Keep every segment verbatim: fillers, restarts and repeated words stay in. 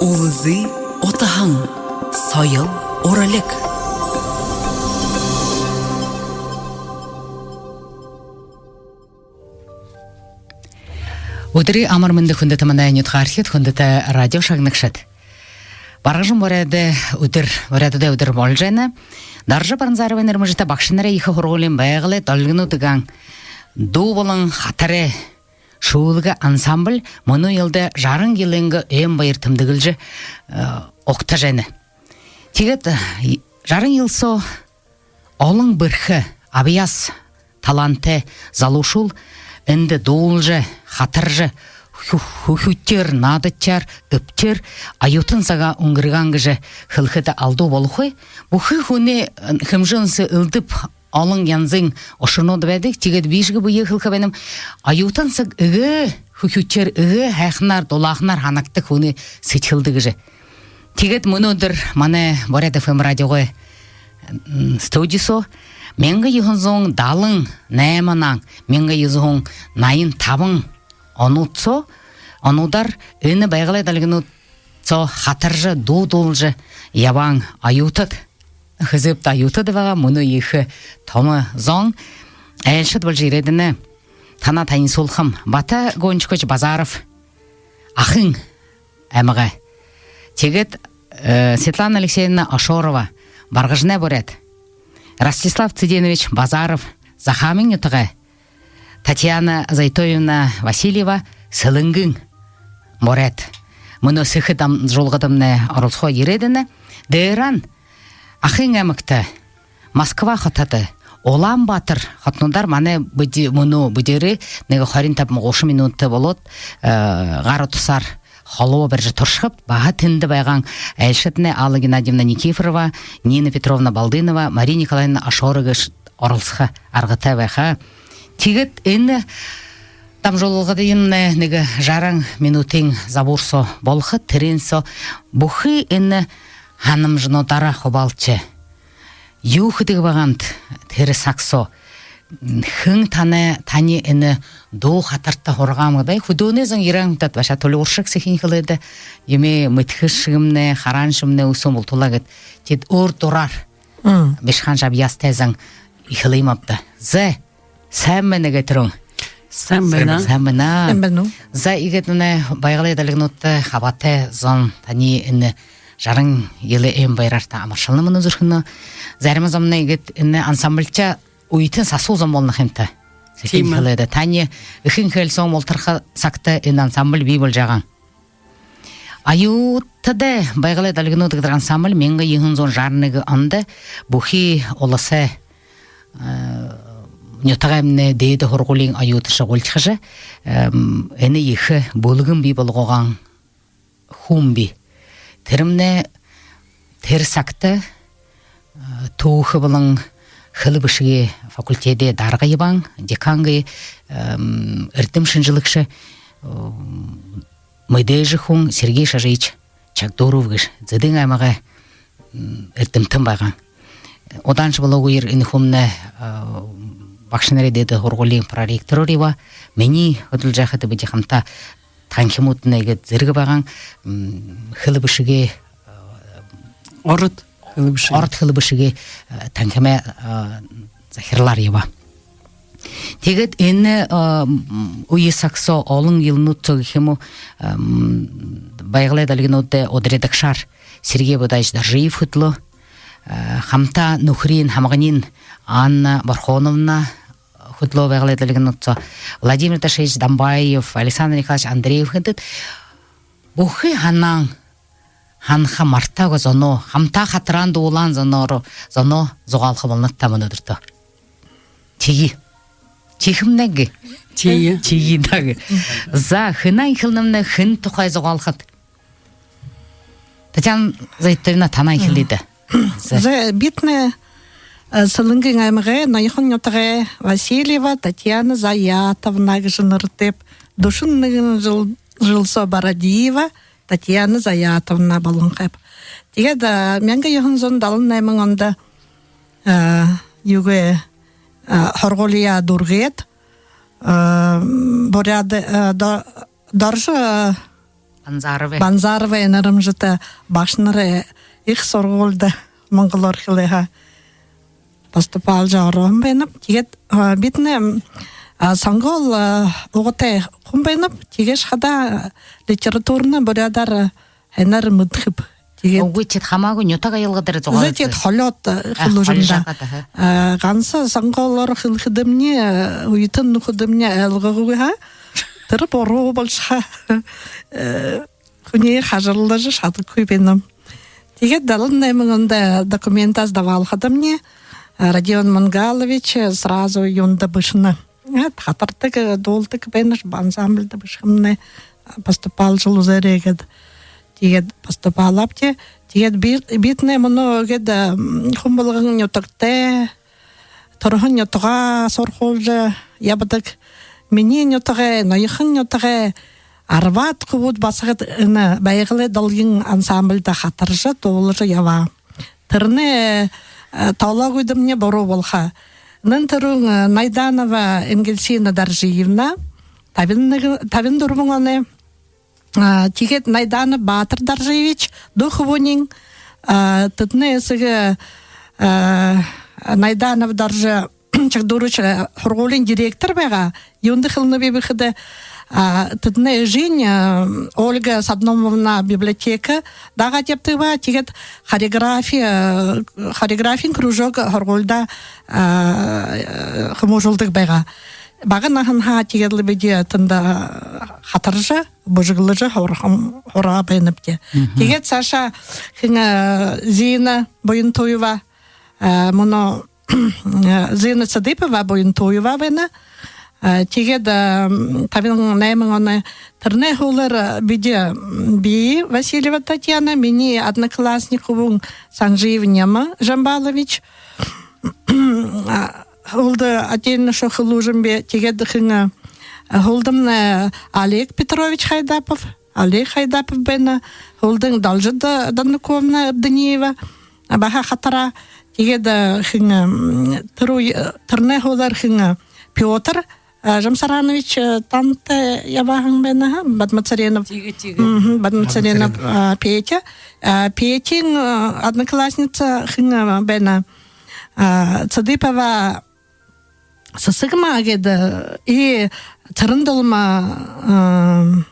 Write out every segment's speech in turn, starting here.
Үлзы утаһан. Соёл, уралиг. Үдэрэй амар мэндэ, хүндэтэ манай нютагаархид, хүндэтэ радио шагнагшад. Баргажан буряад үдэр, буряадуудай үдэр боложо байна. Доржо Баранзаровай нэрэмжэтэ багшанарай ехэ һургуулиин «Байгалай долгинууд» гэһэн дуу болон хатарай шүүлгэ ансамбль мүнөө жэлдэ жаран жэлэйнгээ ойн баяр тэмдэглэжэ, э, угтажа байна. Тиигээд, э, жаран жэл соо олон бэрхэ, абьяас талаантай залуушуул эндэ дуулажа, хатаржа, хү-, хүхюутэйхэнээр, наадатайханаар, эбтэйхэнээр оюутан сагаа үнгэргэһэн гэжэ хэлэхэдэ алдуу болохогүй. Бүхы хүнэй, э, хэмжээн соо элдэб олон янзын ушарнууд байдаг. Тиигээд би шэгээ бэеэ хэлэхэ байнам. Оюутан саг эгээ хүхюутэйхэнээр, эгээ һайханаар, дулааханаар һанагдадаг хүнэй сэдьхэлдэ гэжэ. Тиигээд мүнөөдэр манай Буряад ФМ радиогой, м, студи соо мянга юһэн зуун далан найман он, мянга юһэн зуун наян табан онууд соо, онуудаар энэ «Байгалай долгинууд» соо хатаржа, дуу дуулажа ябаһан оюутад, хэзээб даа оюутад байгаа, мүнөө ехэ томо зон, айлшад боложо ерээд байна. Танаа танилсуулхам: Бата Гончикович Базаров, Ахын аймагай. Тиигээд, э, Светлана Алексеевна Ошорова, Баргажанай буряад. Ростислав Цыденович Базаров, Захааминай нютагай. Татьяна Зайтоевна Васильева, Сэлэнгын буряад. Мүнөө сэхэ дамжуулгадамнай оролсохоо ерээд байна. Дээрэһээнь Ахын аймагта, Москва хотодо, Улаан-Баатар хотонуудаар манай бидэ мүнөө, бидэндэ нэгэ хорин табан, гушан минута болоод, э, гар утасаар холбоо барижа туршахабди. Баһа тэндэ байһан айлшаднай Алла Геннадьевна Никифорова, Нина Петровна Балдынова, Мария Николаевна Ошорова гээшэ оролсохо аргатай байха. Тиигээд энэ дамжуулгадамнай нэгэ жаран минутын забһар соо болохо, тэрээн соо бүхы энэ һанамжануудаараа хубаалжа, юу хэдэг байгаабта тэрэ саг соо, хэн танай, таниие энэ дуу хатарта һургаа юм гээд, хүдөөнэй зон ерээһэн таад баһа түлеэршэг сэхынь хэлээд, юумэ мэдэхэ шэгэмнай, хараһан шэгэмнай үсөөн бултуулаа гээд, тэдэ өөр дураар, мм, бишыхан абьяастай зон эхилээ юм ааб даа. За, сайн байна, Гэтрүүн. Сайн байна. Сайн байна. Сайн байна. За, иигээд энэ «Байгалай долгинуудта» хабаатай зон, таниие энэ жаран жэлэй ойн баяраар та амаршалнаб мүнөө зүрхэнһөө. Зарима зомнай иигээд энэ ансамбльтай үетэн сасуу зон болоно ха юм даа. Тиимэ. Сэхынь хэлээд, таниие эхин хэлсөөн бултарха сагта энэ ансамбль бии боложо байгаа. Оюутадай «Байгалай долгинууд» гэдэг ансамбль мянга юһэн зуун жаран нэгэн ондо бүхы уласай, э, нютагаймнай дээдэ һургуулиин оюутадые гултихажа, эм, энэ ехэ бүлгэм бии болгоһон хүн бии. Тэрэмнай тэрэ сагта, э, түүхэ болон хэлэ бэшэгэй факультедэй дарга ябаһан, деканай, эм, эрдэм шэнжэлэгшэ, эм, мэдээжэ хүн Сергей Шажиевич Чагдуров гээшэ, Зэдын аймагай, м, эрдэмтэн байгаа. Удааншье болоогүйгөөр энэ хүмнай, э, багшанарай дээдэ һургуулиин проректороор ябаа. Минии хүдэлжэ байхада бидэ хамта танхимууднай иигээд зэргэ байгаа, м, хэлэ бэшэгэй, э, ород хэлэ бэшэгэй, ород хэлэ бэшэгэй, э, танхимай, э, захиралаар ябаа. Тиигээд энэ, э, м, үе саг соо, олон жэлнүүд соо гэхэ юм гү, эм, «Байгалай долгинуудай» ударидагшаар Сергей Будаевич Доржиев хүдэлөө. Э, хамта нүхэрынь, һамганиинь Анна Борхоновна хүдэлөө «Байгалай долгинууд» соо. Владимир Дашиевич Дамбаев, Александр Николаевич Андреев хэдыт бүхы һанаһан, һанаха мартаагүй зоноо, хамта хатарһан, дуулаһан зоноо, зоноо зугаалха болонот даа мүнөөдэртөө. Тиигэе. Тиихэмнай гү? Тиигэе. Тиигэе даа гү? За, хэнһээ эхилнэмнай, хэн тухай зугаалхат? Татьяна Зайтоевна, танаа эхилыт даа. За. За, бидэнэй, э, Сэлэнгын аймагай, Ноёхон нютагай Васильева Татьяна Заятовна гэжэ нэрэтэйб. Дүшэн нэгэн жэл, жэл соо Бородиева Татьяна Заятовна болонхойб. Тиигээд, э, мянга юһэн зуун далан найман ондо, э, юугээ, э, һургуулияа дүүргээд, э, Буряад, э, До-, Доржо, э, Банзаровай. Банзаровай нэрэмжэтэ багшанарай ехэ һургуулида монголоор хэлэхэ поступалжа ороһон байнаб. Тиигээд, а, бидэнэй, а, сонгоол, а, угтай хүн байнаб. Тиигээшье хадаа литературна буряадаар һайнаар мэдэхэб. Тиигээд үгы, тиигээд хамаагүй нютаг аялга дээрэ зугаа. Зэ, тиигээд холёод, а, хэлүүжэм даа. А, ганса сонгоолоор хэлэхэдэмни, а, үетэн нүхэдэмни айлгаагүй һаа. Тэрэ буруу болошохо. Э, хүниие хажарлажа шадахагүй байнам. Тиигээд далан найман ондо документаа сдаваалхадамни, а, Родион Мунгалович сразу юундэ бэшэнэ. Э, хатардаг, э, дуулдаг байнаш, ансамбльда бэшэхэмни, а, поступалжа үзөөрэй гээд. Тиигээд поступаалаабди. Тиигээд би, бидэнэй мүнөө гээд, а, хүн болгон нютагтай, түрэһэн нютагаа һурхуулжа ябадаг. Минии нютагай, ноёхон нютагай арбаад хүбүүд басагад энэ «Байгалай долгин» ансамбльда хатаржа, дуулажа ябаа. Тэрэнэй, э, тоолоогүйдэмни буруу болохо. Нэн түрүүн, э, Найданова Энгельсина Доржиевна, табин нэгэ, табин дүрбэн оной. А, тиигээд Найданов Баатар Доржиевич, дүү хүбүүниинь, а, тэдэнэй эсэгэ, а, Найданов Доржи Чагдурович, а, һургуулиин директор байгаа. Юундэ хэлэнэбиб гэхэдэ, а, тэдэнэй эжынь, а, Ольга Садномовна библиотека даагаад ябадаг байгаа. Тиигээд хореографи, а, хореографиин кружок һургуулида, а, хүмүүжүүлдэг байгаа. Бага наһанһаа тиигээд лэ бидэ тэндэ хатаржа, бүжэглэжэ һураһан, һураа байнабди. Тиигээд саашаа хэн, э, Зина Буянтуева, э, мүнөө, э, Зина Цыдыпова Буянтуева байна. Э, тиигээд, э, табин найман оной тэрэнэй һүүлээр, э, бидэ, м, би, Васильева Татьяна, минии одноклассник хүбүүн Санжиев Нема Жамбалович. А, һүүлдэ отдельно шо хэлүүжэмби, тиигээд хэн, а, һүүлдэмнай Олег Петрович Хайдапов, Олег Хайдапов байна, һүүлдэнь Должида Дануковна Даниева, а, баһа хатараа, тиигээд, а, хэн, м, тэрэ үе, тэрэнэй һүүлээр хэн, а, Пётр, а, Жамсаранович, а, тантай ябаһан байна, ха, Бадмацыренов. Тиигээ, тиигээ. Мгм, Бадмацыренов, Бадмацыренов. А, Петя. А, Петиин, а, одноклассница хэн, а, байна, а, Цыдыпова Сысыгма гээд, э, и Цырендулма, э,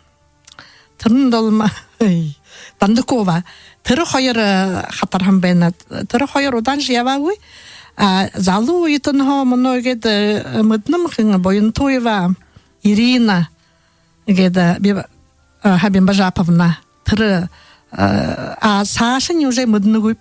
Цырендулма, ой, Дандакова. Тэрэ хоёр, э, хатарһан байна. Тэрэ хоёр удааншье ябаагүй. А, залуу үетэнһөө мүнөө гээд, э, мэдэнэм хэн, Буянтуева Ирина гээд, э, би, э, Хабимба Жаповна. Тэрэ, э, а саашань уже мэдэнэгүйб.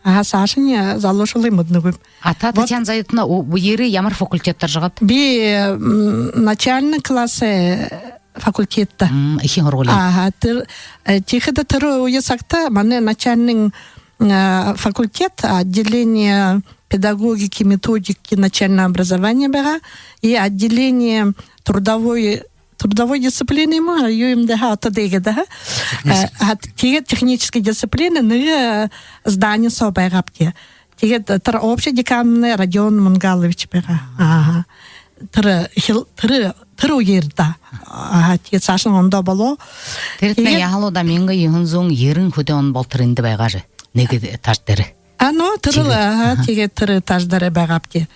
А саашань, э, залуушуулые мэдэнэгүйб. А та, вот, Татьяна Заютовна, у, у, ерээ ямар факультет дүүржэ байгаабта? Би, э, м, начальный класс, э, факультедтэ. М, эхин һургуулиин. Ага, тэрэ, э, тиихэдэ тэрэ үе сагта манай начальный, э, факультет, отделение педагогики, методики, начального образования байгаа, и отделение трудовой, трудовой дисциплины юм гү, юу юм даа, ха, ОТД гээд, ха. Технический. Э, ха, тиигээд технический дисциплины нэгэ, э, здание соо байгаабди. Тиигээд тэрэ общий деканмнай Родион Мунгалович байгаа. Ага. Тэрэ хил-, тэрэ, тэрэ үеэр даа. Ага, тиигээд саашань ондоо болоо. Тэрэтнай, тиигээд яһала даа, мянга юһэн зуун ерэн хэды он болотор эндэ байгаа жэ. Нэгэ этаж дээрэ. А, ну, тэрэл, тиигээ, ага, тиигээд тэрэ этаж дээрэ байгаабди.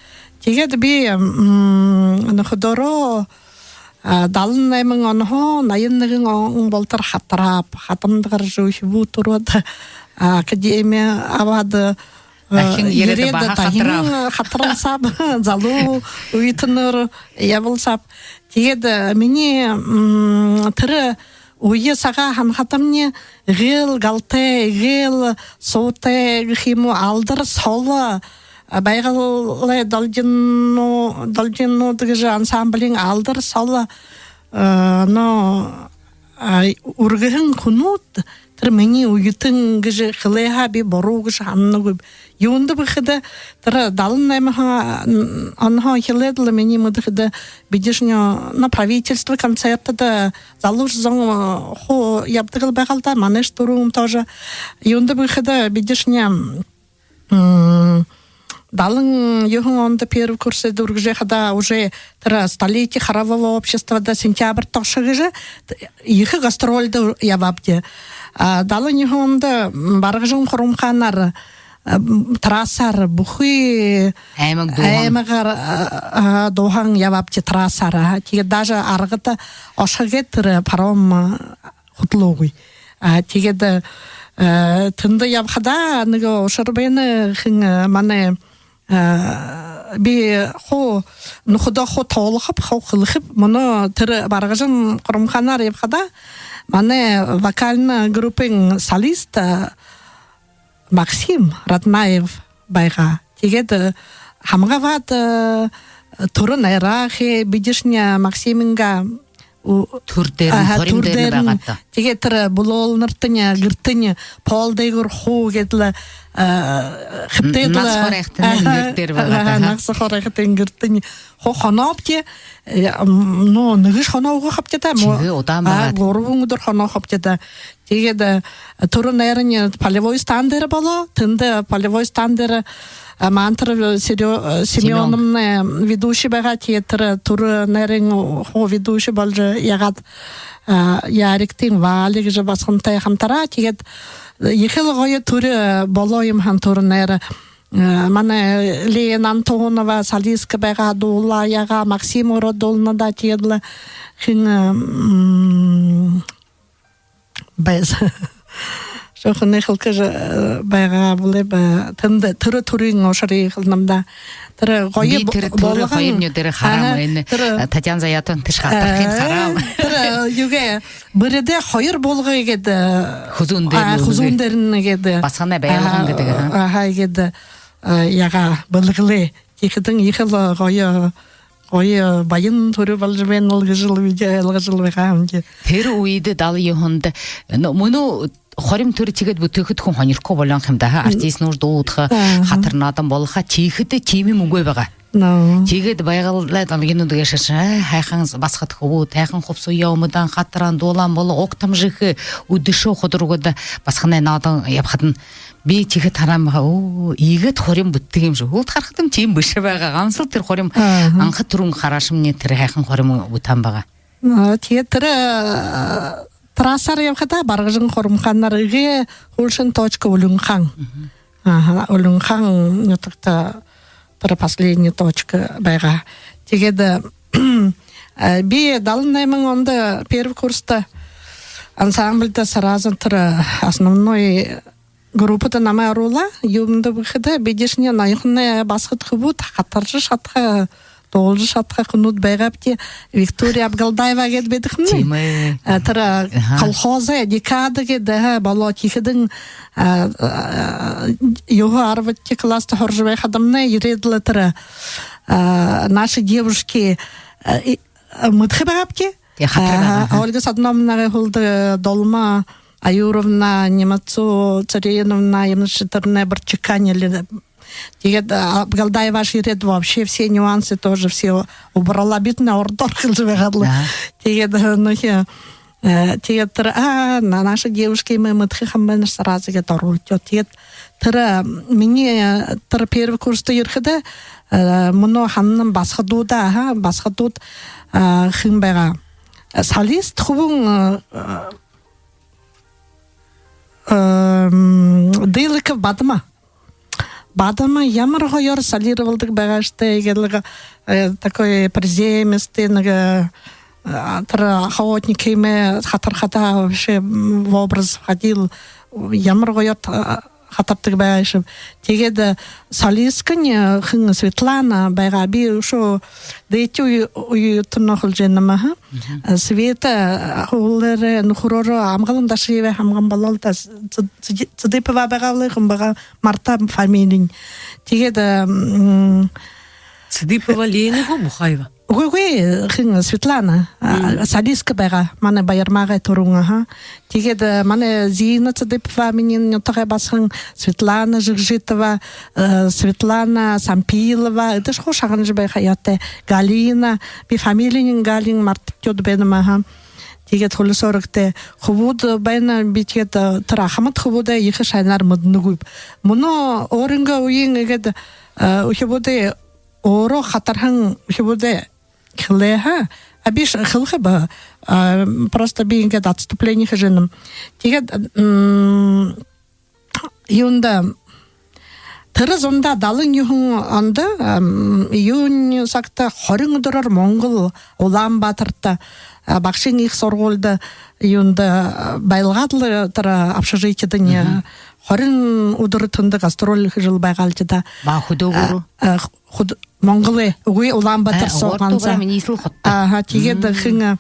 Тиигээд би, м, нүхэдөөрөө, а, далан найман онһоо наян нэгэн он болотор хатарааб, хадамда гаража үхибүүд түрөөд, а, академи абаад, а, дахин ерээд, ерээд баһа дахин хатарааб. Хатаралсааб, залуу үетэнөөр ябалсааб. Тиигээд, а, минии, м, тэрэ үе сагаа һанахадамни, эгээл галтай, эгээл суутай гэхэ юм гү, алдар соло, а, «Байгалай долгинуу-, долгинууд» гэжэ ансамблиин алдар соло, э, но, а, үргэһэн хүнүүд тэрэ минии үетэн гэжэ хэлэхэ би буруу гэжэ һананагүйб. Юундэб гэхэдэ, тэрэ далан найман онһоо эхилээд лэ минии мэдэхэдэ, бидэшни, ну, правительство концертдэ залуушуул зон, э, хуу ябадаг лэ байгаал даа, манайшье түрүүн тоже. Юундэб гэхэдэ, бидэшни, м, далан юһэн ондо первый курс дүүргэжэ байхада уже тэрэ «Столетие хорового общества»-да сентябрьта ошохо гэжэ ехэ гастрольдо ябаабди. А далан юһэн ондо, м, Баргажан Хурамхаанаар, а, м, трассаар бүхы аймаг дууһан, аймагаар, а, а, дууһан ябаабди трассаар. А, тиигээд даже Аргада ошохо гээд тэрэ паром, а, хүдэлөөгүй. А, тиигээд, э, тэндэ ябахада нэгэ ушар байна, хэн, э, манай, э, би хуу нүхэдөө хуу тоолохоб, хуу хэлэхэб. Мүнөө тэрэ Баргажан Хурамхаанаар ябахада манай вокальна группын солист, э, Максим Раднаев байгаа. Тиигээд, э, хамга абаад, э, түрэ найраа хээ, бидэшни Максимынгаа у-, түрэ дээрэнь, аха, хорим түрэ дээрэнь дээрэнь байгаадта. Тиигээд тэрэ бүлөөлнэртэнь, гэртэнь пол дээгүүр хуу гээд лэ, э, хэбтээд лэ. Нас хурайхатанай гэр дээрэ байгаад, аха, аха. Нас хурайхатанай гэртэнь хуу хонообди, э, м, ну, нэгэшье хоноогүй хабди даа. Тиигээ удаан, а, байгаад, гурбан үдэр хоноохобди даа. Тиигээд, э, түрэ найрынь полевой стан дээрэ болоо. Тэндэ полевой стан дээрэ, э, Мантар Серё-, э, Семёновна ведущий байгаа. Тиигээд тэрэ, э, түрэ найрынь хуу ведущий боложо ягаад, э, Яриктэй Валя гэжэ басагантай хамтараа. Тиигээд, э, ехэл гоё түрэ, э, болоо юм һэн түрэ найр. Э, манай Лена Антонова солистка байгаа, дуулаа яагаа, Максим өөрөө дуулнадаа, тиигээд лэ хэн, э, м, байз. Шохон эхэл гэжэ, э, байгаа бэлэй бэ. Тэндэ тэрэ түрын ушарые хэлэнэм даа. Тэрэ гоё. Би бо-, тэрэ түрэ болгон хоёрнь дээрэ хараам, аха, энэ, тэрэ, э, Татьяна Заятовна тэш хатархын, э, хараам. Тэрэ, э, юугээ, бэрэдэ хоёр болгоо гээд, э, хүзүүн дээрэнь, а, хүзүүн дээрэнь гээд, э, басаганай байлгаһан, аха, гэдэг, аха. Аха, гээд, э, яагаа, бэлэглээ. Тиихэдэнь ехэл гоё, гоё баян түрэ боложо байнал гэжэл бидэ ойлгожол байгаа юм даа. Тэрэ үедэ далан юһэндэ, ну, мүнөө хорим түрэ тиигээд бүтээхэдэ хүн һонирхохгүй болёо юм даа, аха. Артистнууд дуудаха, аха, хатар наадан болохо, тиихэдэ тиимэ үгы байгаа. Но. Тиигээд Байгалай долгинууд гээшэ, э, һайхан басагад хүбүүд, һайхан хубсаһаяа үмдэһэн, хатарһан, дуулаһан болоо, угтамжа ехэ, үдэшөө худар үгөөд, басаганай наадан ябахадань би тиихэдэ хараам байгаа, оо, иигээд хорим бүтэдэг юм шүү. Һүүлдэ харахадам, тиимэ бэшэ байгаа. Гансал тэрэ хорим, аха, анха түрүүн хараашамни, тэрэ һайхан хорим бүтэһэн байгаа. А, тиигээд тэрэ, э, трассаар ябахада Баргажан Хурамхаанаар эгээ һүүлшын точка Улюнхан. Мгм. Аха, Улюнхан нютагта тэрэ последний точка байгаа. Тиигээд, э, би далан найман ондо первый курста ансамбльда сразу тэрэ основной группада намайе оруулаа. Юумэндэ гэхэдэ, бидэшни ноёхоной басагад хүбүүд, хатаржа шадаха, дуулажа шадаха хүнүүд байгаабди. Виктория Абгалдаева гээд байдаг юм. Тиимэ. Э, тэрэ, аха, колхозой декада гээд, аха, болоо. Тиихэдэнь, э, э, юһэ, арбадахи класста һуража байхадамни ерээд лэ тэрэ, э, «Наши девушки», э, и, э, мэдэхэ байгаабди. Тиимэ, хатар, аха, байгаа, аха. Ольга Садновнагай һүүлдэ Долма Аюровна, Немцу Цыреновна, юумэншье тэрэнээ барижа чеканили. Тиигээд, а, Абгалдаеваш ерээд, вообще все нюансы тоже все убрала. Бидэнэй ородоор хэлэжэ байгаад лэ. Аха. Тиигээд, э, ну, хэ, э, тиигээд тэрэ, а, на-, «Наши девушки» мы мэдэхэ һэм байна, сразу гээд оруулжа. Тиигээд тэрэ, э, минии, э, тэрэ первый курста ерэхэдэ, э, мүнөө һананам, басагадуудаа, аха, басагадууд, э, хэн байгаа. Э, солист хүбүүн, э, э, эм, Дылыков Бадма. Бадма ямар гоёор солировалдаг байгаа штэ, иигээд лэ, э, такой приземистый, нэгэ, э, тэрэ охотник юумэ хатархадаа вообще, м, в образ входил, ямар гоёор, э, хатардаг байгаа шэб. Тиигээд, э, солисткань, э, хэн, Светлана байгаа. Би үшөө дээдэ үе, үе түрэнь хэлэжэ байнам, аха. Мгм. Э, Света, э, һүүлээрээ нүхэрөөрөө, Амгалан Дашиевай һамган болоол даа, Ц-, Ц-, Цыдыпова байгаа лэ, хэн байгаа, мартааб фамилиинь. Тиигээд, э, м, Цыдыпова Лена гү, Бухаева? Үгы, үгы, хэн, Светлана, а, мм, солистка байгаа. Манай Баярмаагай түрүүн, аха. Тиигээд, э, манай Зина Цыдыпова, минии нютагай басаган, Светлана Жигжитова, э, Светлана Сампилова, эдэшье хуу шагнажа байха ёһотой. Галина, би фамилиинь Галин мартаад байнам, аха. Тиигээд хүлисөөрэгты. Хүбүүд байна, би тиигээд, э, тэрэ ахамад хүбүүдээ ехэ һайнаар мэдэнэгүйб. Мүнөө өөрынгөө үеын иигээд э, үхибүүдэй, өөрөө хатарһан үхибүүдэй хэлээ һаа. А, би ш-, хэлэхэ бэ. А, просто би иигээд отступление хэжэ байнам. Тиигээд, м, юундэ, тэрэ зуун далан юһэн ондо, ам, июнь сагта хорин үдэрөөр Монгол, Улаан-Баатарта, а, багшын ехэ һургуулида, юундэ, а, байлгаад лэ тэрэ общежитидань, а, хорин үдэр тэндэ гастроль хэжэл байгаалди даа. Баһа хүдөөгүүр? А, а, хүд-, Монголой, үгы, Улаан-Баатар соо ганса. Ниислэл хотодо. Аха, тиигээд хэн,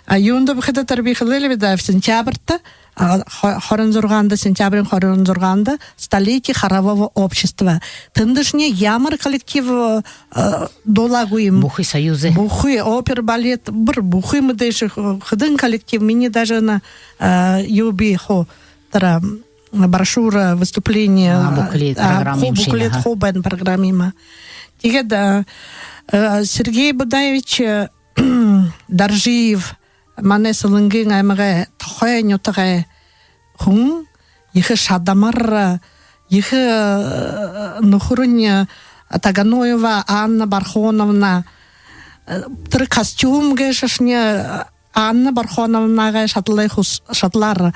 а, юундэ бэхэдэ, тэрэ би хэлээ лби даа, в сентябрьта, а, хо-, хорин зургаанда, сентябриин хорин зургаанда столетие хорового общества. Тэндэшни ямар коллектив, а, дуулаагүй юм. Бүхы союзай. Бүхы опера, балет, бүри бүхы мэдээжэ, хэдэн коллектив, минии даже на, а, юу би хуу, тэрэ, м, брошюра, выступление, а, буклет, а, программа хуу юм шэнги, буклет, аха, хуу байна программа юм. Тиигээд, а, а, Сергей Будаевич, а, Доржиев, манай Сэлэнгын аймагай Тохой нютагай хүн, ехэ шадамар, ехэ, э, нүхэрынь, э, Таганоева Анна Бархоновна, э, тэрэ костюм гээшэшни, э, Анна Бархоновнагай шадалай хүс-, шадалаар,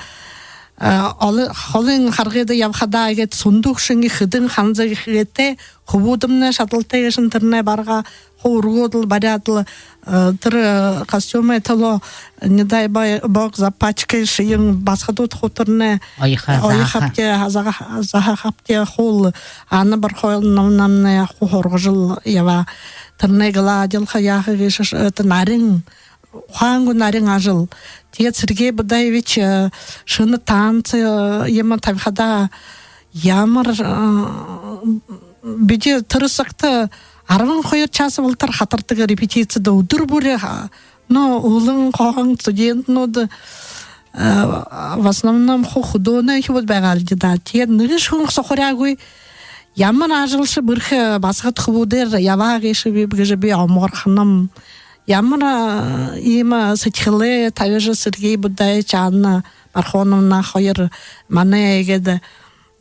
э, оло-, холын харгыда ябахадаа иигээд сундук шэнги хэдэн ханза гэхэтэй, хүбүүдэмнай шадалтай гээшэнь тэрэнээ баргаа хуу үргөөд лэ, баряад лэ, э, тэрэ, э, костюмай түлөө, не дай бо-, бог, запачкаешье юм, басагадууд хуу тэрэнээ оёхо, оёхо, заһаха, абти, заһа-, заһаха абти, хуу лэ Анна Бархоновнамнай хуу һургажал ябаа. Тэрэнээ гладилха, яаха гээшэшье, это нарин, ухаангүй нарин ажал. Тиигээд Сергей Будаевич, э, шэнэ танцы, э, юумэ табихадаа, ямар, э, бидэ тэрэ сагта арбан хоёр час болотор хатардаг репетицида, үдэр бүри, а, ну, олон хоһон студентнүүд, э, в основном хуу хүдөөнэй үхибүүд байгаалди даа. Тиигээд нэгэшье хүн сухаряагүй, ямар ажалшье бэрхэ басагад хүбүүдээр ябаа гээшэбиб гэжэ би омогорхоноб. Ямар, а, иимэ сэдьхэлээ табижа, Сергей Будаевич, Анна Бархоновна хоёр манай иигээд,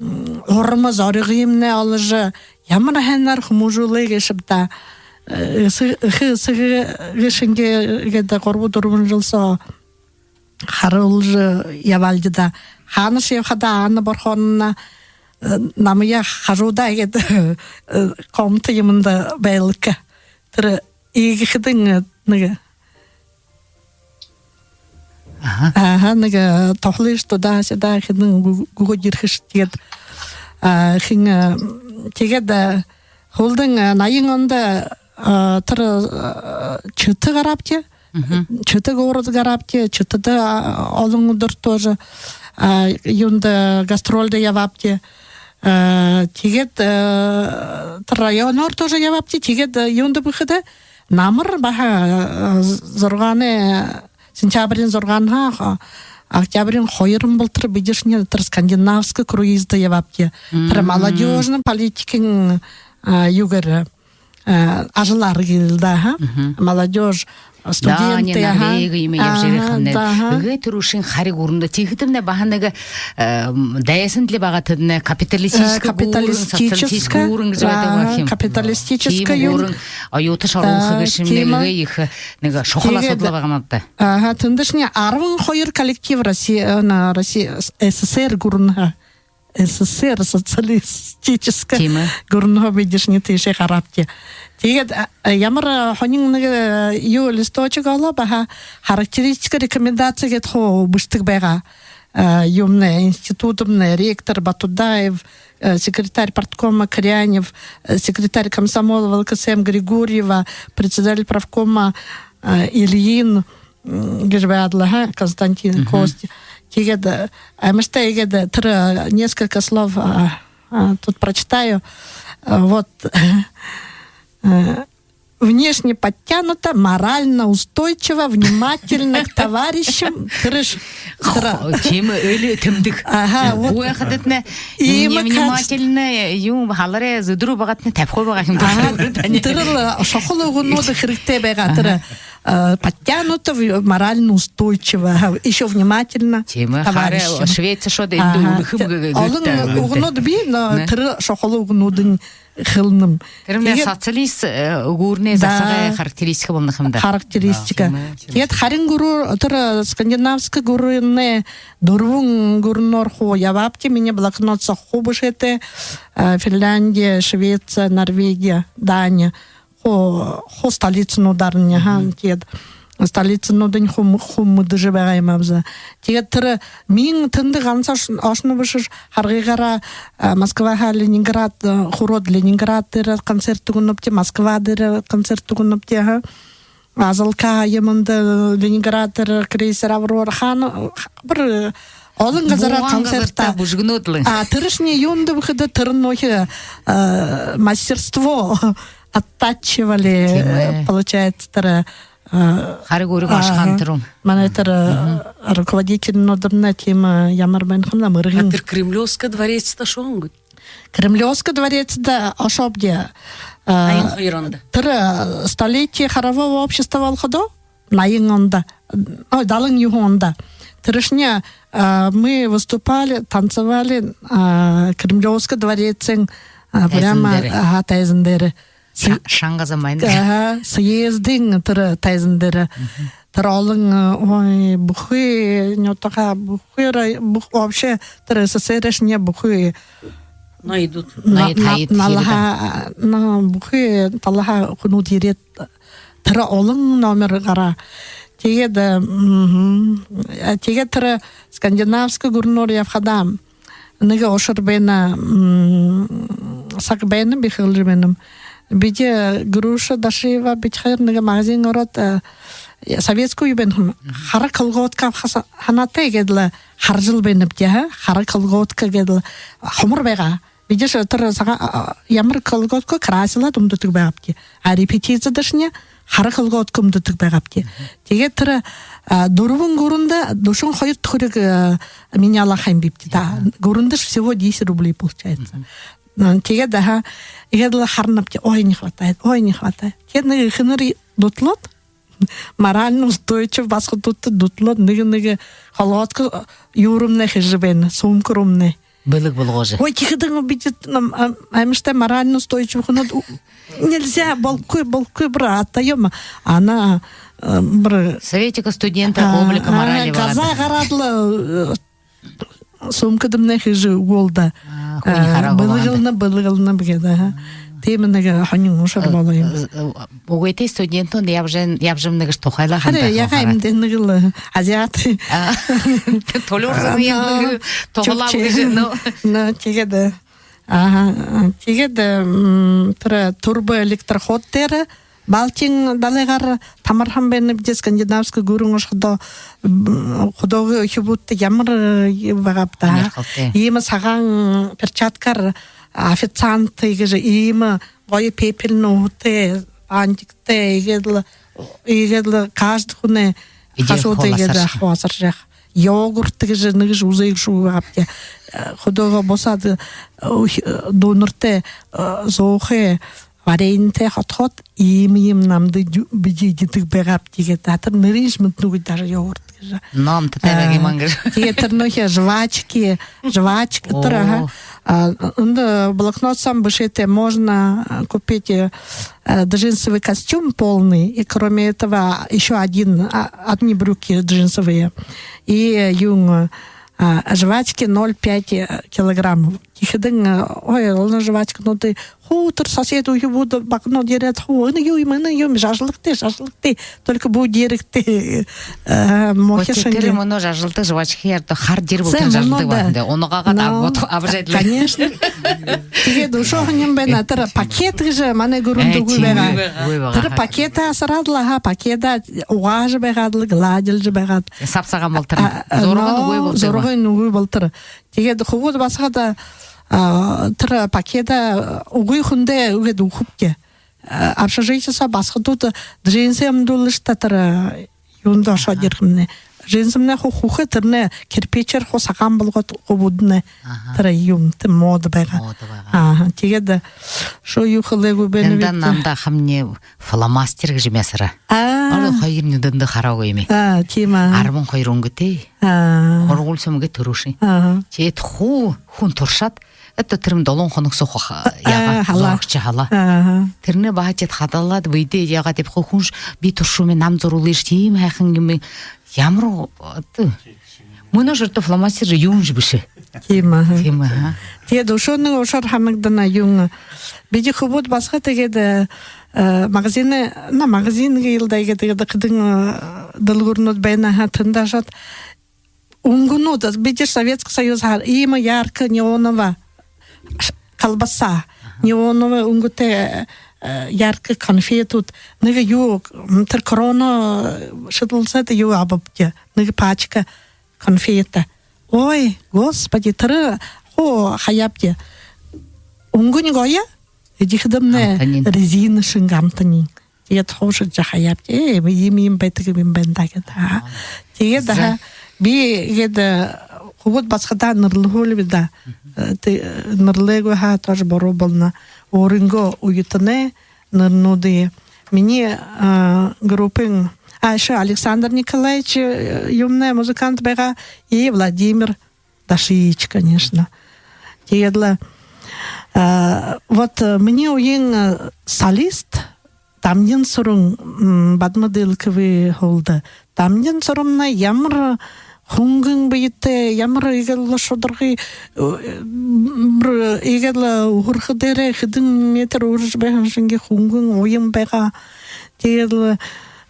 м, урма зоригыемнай оложо, ямар һайнаар хүмүүжүүлээ гээшэб даа. Э, эсэ-, эхэ эсэгэ гээшэнгээ иигээд гурба-дүрбэн жэл соо харуулжа ябаалди даа. Хаанашье ябахадаа Анна Бархоновна, э, намайе хажуудаа иигээд, э, комната юумэндэ байлгаха. Тэрэ иигэхэдэнь, э, нэгэ, аха, аха, нэгэ, э, туһалыш туда-сюда, хэдэн гү-, гүгөөд ерэхэш, тиигээд, а, хэн, э, тиигээд, э, һүүлдэнь, э, наян ондо, э, тэрэ, э, Чита гараабди. Мгм. Чита город гараабди, Читада, а, олон үдэр тоже, а, юундэ, гастрольдо ябаабди. Э, тиигээд, э, тэрэ районоор тоже ябаабди. Тиигээд, э, юундэ бэхэдэ, намар баһа, э, зургаанай, сентябриин зургаанһаа, а, октябриин хоёрон болотор бидэшни тэрэ скандинавский круизда ябаабди. Тэрэ молодёжный политикын, а, юугээр, э, ажалаар гээл даа, аха. Мгм. Молодёжь, студенты, аха. Дания, Норвеги юумэ ябажа ерэхэмнай. Аха, да, аха. Эгээ түрүүшын хари гүрэндөө. Тиихэдэмнай баһа нэгэ, э, дайсантай лэ байгаа тэдэнэй капиталистическа, э, капиталистическа гүрэн, социалистическа гүрэн гэжэ байдаг, аха, баһа юм. Капиталистическа тиимэ юм. Гүрэн оюуташье оруулха, аха, гээшэмнай, тиимэ. Эгээ ехэ нэгэ шухала асуудал байгаа юм ааб даа. Аха, тэндэшни арбан хоёр коллектив Россия, э, на Россия, С С С Р гүрэнһөө. С С С Р социалистическа, тиимэ, гүрэнһөө бидэшни тиишээ гараабди. Тиигээд, а, а, ямар, а, һонин нэгэ, а, юу, листочек олоо, баһа характеристика, рекомендация гээд хуу бэшэдэг байгаа. А, юумэнэй, институдымнай ректор Батудаев, э, секретарь парткома Крянев, э, секретарь комсомола В Л К С М Григорьева, председатель профкома, э, Ильин, м, гэжэ байгаал даа, аха, Константин, мгм, Костя. Тиигээд, э, амиштай иигээд, э, тэрэ, э, несколько слов, а, а, тут прочитаю. Э, вот. Э, внешне подтянута, морально устойчива, внимательна к товарищам. Тэрэ ш-, тэрэ. Хо-, тиимэ, эли тэмдэг. Аха, вот. Үгы хадатна. Иимэ каче-, невнимательна, юм, халарай зэдэрүү байгаатна, табихагүй байгаа юм. Аха, тэрэл шухала үгэнүүд хэрэгтэй байгаа. Аха. Тэрэ э, подтянуто, в-, морально устойчиво, ещё внимательно к товарищам. Тиимэ, харин Швециин шууд эндэ үлэхэ юм гэ-, олон үгэнүүд бии, но тэрэ шухала үгэнүүдынь хэлэнэм. Тэрэмнай социалист, э, гүрэнэй засагай характеристика болоно юм даа. Характеристика. Тиимэ. Тиигээд харин гүрөө, тэрэ скандинавский гүрэнэй дүрбэн гүрэнөөр хуу ябаабди, минии блокнот соо хуу бэшээтэй, э, Финляндия, Швеция, Норвегия, Дания. Хуу, хуу столицануудаарнь, аха, тиигээд столицануудынь хуу, хуу мэдэжэ байгаа юм аабза. Тиигээд тэрэ мин тэндэ ганса ош-, ошоно бэшэ, харгыгаараа, а, Москваһаа Ленинград, а, хүрөөд, Ленинград дээрэ концерт үгэнэбди, Москва дээрэ концерт үгэнэбди, аха. Азалка юумэндэ, Ленинград дээрэ крейсер Аврора, хаана, бүри олон газараа концерт. Бүжэгнүүд лэ. А, тэрэшни юундэб гэхэдэ, тэрэнь нүгөө, а, мастерство оттачивали, получается, тэрэ, а, харин гүрэнэй ашахан тэрэ. Манай тэрэ, а, руководительнүүднай тиимэ, а, ямар байна ха юм, мэргэн. А тэрэ Кремлёвский дворецдэ ошоһон гүт? Кремлёвский дворецдэ ошообди. А, наян хоёр ондо. Тэрэ, а, столетие хорового общества болоходо, наян ондо, ой, далан юһэн ондо. Тэрэшни, а, мы выступали, танцевали, а, Кремлёвский дворецын, а, прямо, тайзан дээрэ. Аха, тайзан дээрэ. Ша-, шанга замайнда. Аха, съездын тэрэ тайзан дээрэ. Тэрэ олон, э, ой, бүхы нютагаа, бүхы рай-, бүхы вообще тэрэ СССР-ээшни бүхы ноёдууд. На-, ноёд на-, хаят налаха, на, бүхы талаһаа хүнүүд ерээд, тэрэ олон номер гараа. Тиигээд, э, мгм. Э, тиигээд тэрэ скандинавский гүрэнөөр ябахадаа, нэгэ ушар байна, м, саг байна, би хэлэжэ байнаб. Бидэ Груша Дашиева, бидэ хоёр нэгэ магазин ороод, э, советскую байна һэн. Хара колготка абаха һанаатай гээд лэ харажал байнабди, аха. Хара колготка гээд лэ хомор байгаа. Бидэшье тэрэ сагаан, а, а, ямар колготка красилаад үмдэдэг байгаабди. А репетицидэшни хара колготка үмдэдэг байгаабди. Тиигээд тэрэ, а, дүрбэн гүрэндэ дүшэн хоёр түхэриг, а, менялаа һэн бибди даа. Гүрэндэшье всего десять рублей получается. Тиигээд, аха, иигээд лэ харанабди, ой, не хватает, ой, не хватает. Тиигээд нэгэ эхэнэр дуталаад, морально устойчив басагадуудта дуталаад, нэгэ-нэгэ колготка юуруумнай хэжэ байна, сумка руумнай. Бэлэг болгожо. Ой, тиихэдэнь бидэ, ам, ам, аймшагтай морально устойчив хүнүүд, у, нельзя, болохогүй, болохогүй, брат, отдаём. Она, э, бр-, советская студентка, а, облика, а, морали газаа гараад лэ, э, сумкадамнай хэжэ үгөөл даа. А, хүнэй хараа бэлэглэнэ, бэлэглэнэ гээд, аха. Тиимэ нэгэ һонин ушар болоо юм. Үгы, тиигээд студентнүүд ябажа, ябажа байна гэжэ тухайлаа һэн даа. Харин яагаа юм даа, нэгэ лэ азиат. А. Түлеэр зон ябана гэжэ тухайлаа гэжэ, ну. Ну, тиигээд, аха, тиигээд, м, тэрэ турбоэлектроход дээрэ Балтиин далайгаар тамарһан байнабди, скандинавский гүрэн ошоходоо, м, хүдөөгэй үхибүүдтэ ямар, э, байгааб даа. Иимэ сагаан перчаткаар официант гэжэ, иимэ гоё пепельный уһатай, бантиктай, иигээд лэ, иигээд лэ каждый хүнэй хажууда иигээд лэ хубаасаржа яаха. Йогурт гэжэ нэгэшье үзөөгүй байгаабди. Э, хүдөөгөө бусаад, э, үхи-, э, дүүнэртээ, э, зөөхэй вареньетэй ходхоод, иимэ юм намда дю-, бидэ эдидэг байгаабди гээд. А тэрэ нэрыешье мэдэнэгүйб, даже йогурт гэжэ. Номто тайдаг юм гэжэ. Тиигээд тэрэ нүгөө жвачки, жвачка тэрэ, аха. А, эндэ блокнот соо бэшээтэй, можно, а, купить, э, э, джинсовый костюм полный, и кроме этого ещё один, а, одни брюки джинсовые. И, э, юун, а, жвачки ноль пять, э, килограмм. Тиихэдэнь, э, ой, олон жвачкануудые хуу тэрэ соседнүүд, үхибүүд, баганууд ерээд, хуу, энэ юу юм, энэ юу юм, жажаллагты, жажаллагты, только бү дээрэгты, э, мохи шэнги. Тэрэ мүнөө жажалдаг жвачкаяар даа хара дээрэ бүхэн жажалдаг байна даа. Унагаагаа даа, вот, абажа эдлээ. Конечно. Тиигээд үшөө һонин байна, тэрэ пакет гэжэ манай гүрэндэ үгы байгаа. Үгы байгаа. Тэрэ пакетаа асараад лэ, аха, пакетаа угаажа байгаад лэ, гладилжа байгаад. Саб сагаан болотор. А, а, зурагынь үгы болотор. Зурагынь үгы болотор. Тиигээд хүбүүд басагад, а, тэрэ пакетаа үгы хүндэ үгөөд үгэхэбди. А, общежитие соо басагадууд джинсы үмдүүлжэ, тэрэ юундэ ошоод ерэхэмнай. Джинсымнай хуу хүхэ, тэрэнээ кирпичээр хуу сагаан болгоод хуу буудана. Аха. Тэрэ юм, тэ, мода байгаа. Мода байгаа. Аха. Тиигээд шуу юу хэлээгүй байна. Тэндэ бэд. Намда хамни фломастер гэжэ мясара. Аа. Олон хоёр нюдэндэ хараагүй юм. Аа, тиимэ. Арбан хоёр үнгэтэй. Аа. Һургуули соомнай түрүүшын. Аха. Тиигээд хуу хүн туршаад, это тэрэмнай долоон хоног соо хуу яагаа, хала. Зурагша хала. Аха. Тэрэнээ баһа тиигээд хадалаад, бэедээ яагаад ябахагүй, хүншье би туршуумни, намда зуруулыш, тиимэ һайхан юм. Ямар, это, мүнөө шэртэ фломастер юуншье бэшэ. Тиимэ, аха. Тиимэ, аха. Тиигээд үшөө нэгэ ушар һанагдана юун. Бидэ хүбүүд басагад тиигээд, э, магазин, на, магазин гээл даа, тиигээд, тиигээд хэдэн, э, дэлгүүрнүүд байна, аха, тэндэ ошоод, үнгэнүүд, бидэ Советский Союз һаа, иимэ ярко неоновая колбаса, неоновая үнгэтэй, э, ярко конфетүүд, нэгэ юу, м, тэрэ корона, э, шэдэлсээд юу абаабди, нэгэ пачка конфета. Ой, господи, тэрэ хуу хаяабди. Үнгэнь гоё, эдихэдэмнай амтань, резина шэнги амтань. Тиигээд хуушаажа хаяабди. Ээ, иимэ юм байдаг юм байна даа гээд. Аа. Тиигээд, за, аха, би гээд, э, хүбүүд басагадаа нэрлэхүүлби даа. Э, тэ, э, нэрлээгүй һаа, тоже буруу болоно. Өөрынгөө үетэнэй нэрэнүүдые. Минии, э, группын, а, ещё Александр Николаевич, э, юумэнэй музыкант байгаа, и Владимир Дашиевич, конечно. Тиигээд лэ, э, вот, э, минии үеын, э, солист Дамдин Сүрэн, м, Бадма Дылыковай һүүлдэ. Дамдин Сүрэмнай ямар хүнгэн бэетэй, ямар иигээд лэ шударгы, э, м, бэр-, иигээд лэ үһэрхэ дээрээ хэдэн метр үһэржэ байһан шэнги хүнгэн уян байгаа. Тиигээд лэ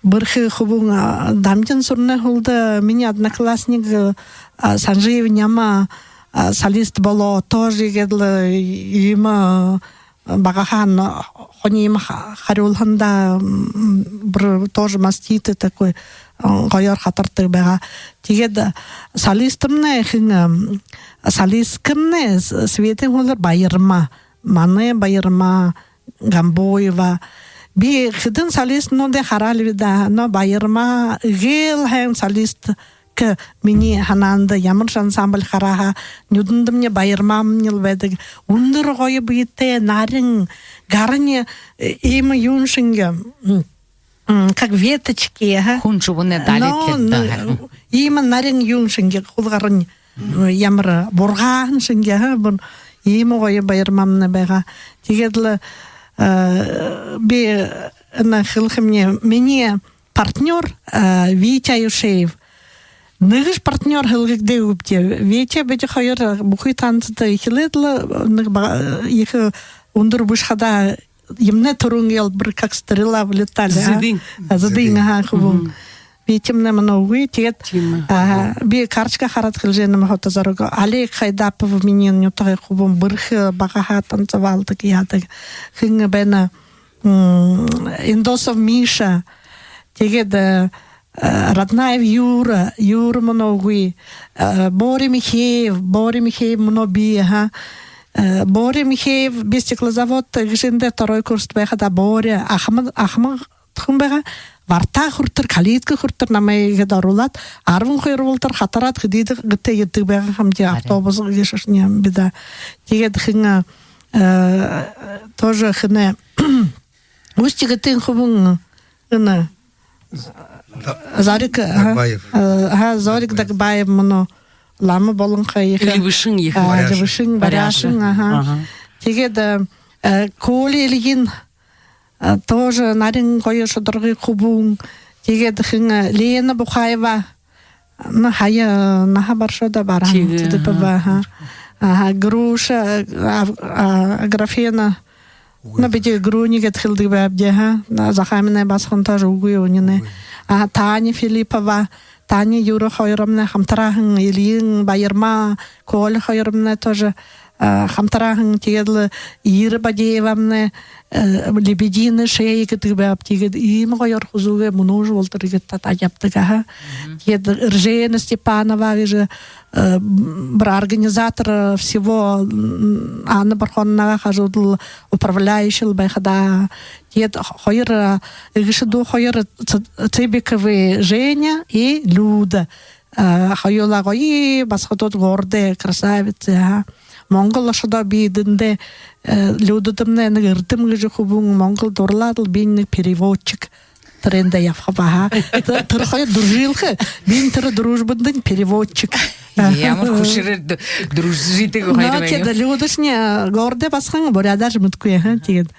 бэрхэ хүбүүн, а, Дамдин Сүрэнэй һүүлдэ минии одноклассник, а, Санжиев Няма, а, солист болоо, тоже иигээд лэ иимэ, а, багаһаа хони иимэ ха-, харюулһан даа, м, бэр-, тоже маститый такой, а, гоёор хатардаг байгаа. Тиигээд солистмнай хэн, м, солисткамнай С-, Светын һүүлээр Баярма, манай Баярма Гомбоева. Би хэдэн солистнуудые хараалби даа, но Баярма эгээл һайн солистка минии һанаанда, ямаршье ансамбль хараа һаа, нюдэндэмни Баярмамни лэ байдаг. Үндэр гоё бэетэй, нарин, гарань, э, иимэ юун шэнги, м, м, как веточки, аха. Хүн шубуунай далид. Но, гээд даа. Иимэ нарин юун шэнги, хулгарань, м, ямар бургааһан шэнги, аха, бүри иимэ гоё Баярмамнай байгаа. Тиигээд лэ, э, би, э, на хэлэхэмни, минии партнёр, э, Витя Аюшеев. Нэгэшье партнёр хэлгэгдээ үбди. Витя бидэ хоёр, э, бүхы танцада эхилээд лэ, нэгэ ба-, ехэ үндэр бэшэ хадаа, юумэнэй түрүүн гээл бүри как стрела влетали, а? Зэдын. А, зэдын, аха, хүбүүн. Мгм. Витямнай мүнөө үгы, тиигээд, тиимэ, аха, би карточка хараад хэлэжэ байнам, хото зориг. Олег Хайдапов, минии нютагай хүбүүн, бэрхэ, багаһаа танцевалдаг, яадаг. Хэн байна, м, Индосов Миша. Тиигээд, э, э, Раднаев Юра, Юра мүнөө үгы. Э, Боря Михеев, Боря Михеев мүнөө бии, аха. Э, Боря Михеев би Стеклозавод гэжэ эндэ второй курста байхадаа, Боря, ахамад, ахамад хүн байгаа. Варта хүрэтэр, калитка хүрэтэр намайе иигээд оруулаад, арбан хоёр болотор хатараад, хэдыдэ гэртээ ерэдэг байгаа һэмди, автобус гээшэшни юм бидэ. Тиигээд хэн, э, тоже хэнэй, Усть-Эгэтын хүбүүн, энэ, Зорик, аха. Дагбаев. Э, аха, Зорик Дагбаев мүнөө лама болонхой ехэ. Либишин ехэ. А, Баряшин. Либишин, Баряшин, аха. Аха. Тиигээд, э, э, Коля Ильин, э, тоже нарин гоё шударгы хүбүүн. Тиигээд хэн, э, Лена Бухаева. Ну, һая, наһа баршоо даа, бараһан. Тиигээ, Цыдыпова, аха. Аха. Аха, Груша, э, а, а, Аграфена. Ну, бидэ Груни гээд хэлэдэг байгаабди, аха. На, Захааминай басаган тоже үгы, үнинэй. Үгы. Аха, Таня Филиппова, Таня Юра хоёрнай хамтараа һэн, Ильин, Баярма, Коля хоёрнай тоже хамтарааһан. Тиигээд лэ Ира Бадеевамнай «Лебединая шея» гэдэг байгааб. Тиигээд иимэ гоёор хүзүүгээ мүнөөшье болотор иигээд татаад ябадаг, аха. Тиигээд Эржена Степанова гэжэ, э, б-, организатор всего, м, Анна Пархоновнагаа хажуудал управляющий байха даа. Тиигээд хоёр, э, эгэшэ дүү хоёр, Ц-, Цыбиковы Женя и Люда. Э, хоюулаа гоё басагад, гордые красавицы, аха. Монгол ошоходоо би эдэндээ, э, Людадамнай нэгэ Эрдэм гэжэ хүбүүн монгол дурлаад лэ, би нэгэ переводчик. Тэрэндэ ябахаб, аха. Тэ-, тэрэ хоёр дружил ха. Би тэрэ дружбандань переводчик. Ямар хүшэрээр д-, дружижэ байдаг хоёр. Но, байна. Тиигээд Людашни, э, гордые басаган, буряадаар мэдэхэгүй, аха. Тиигээд,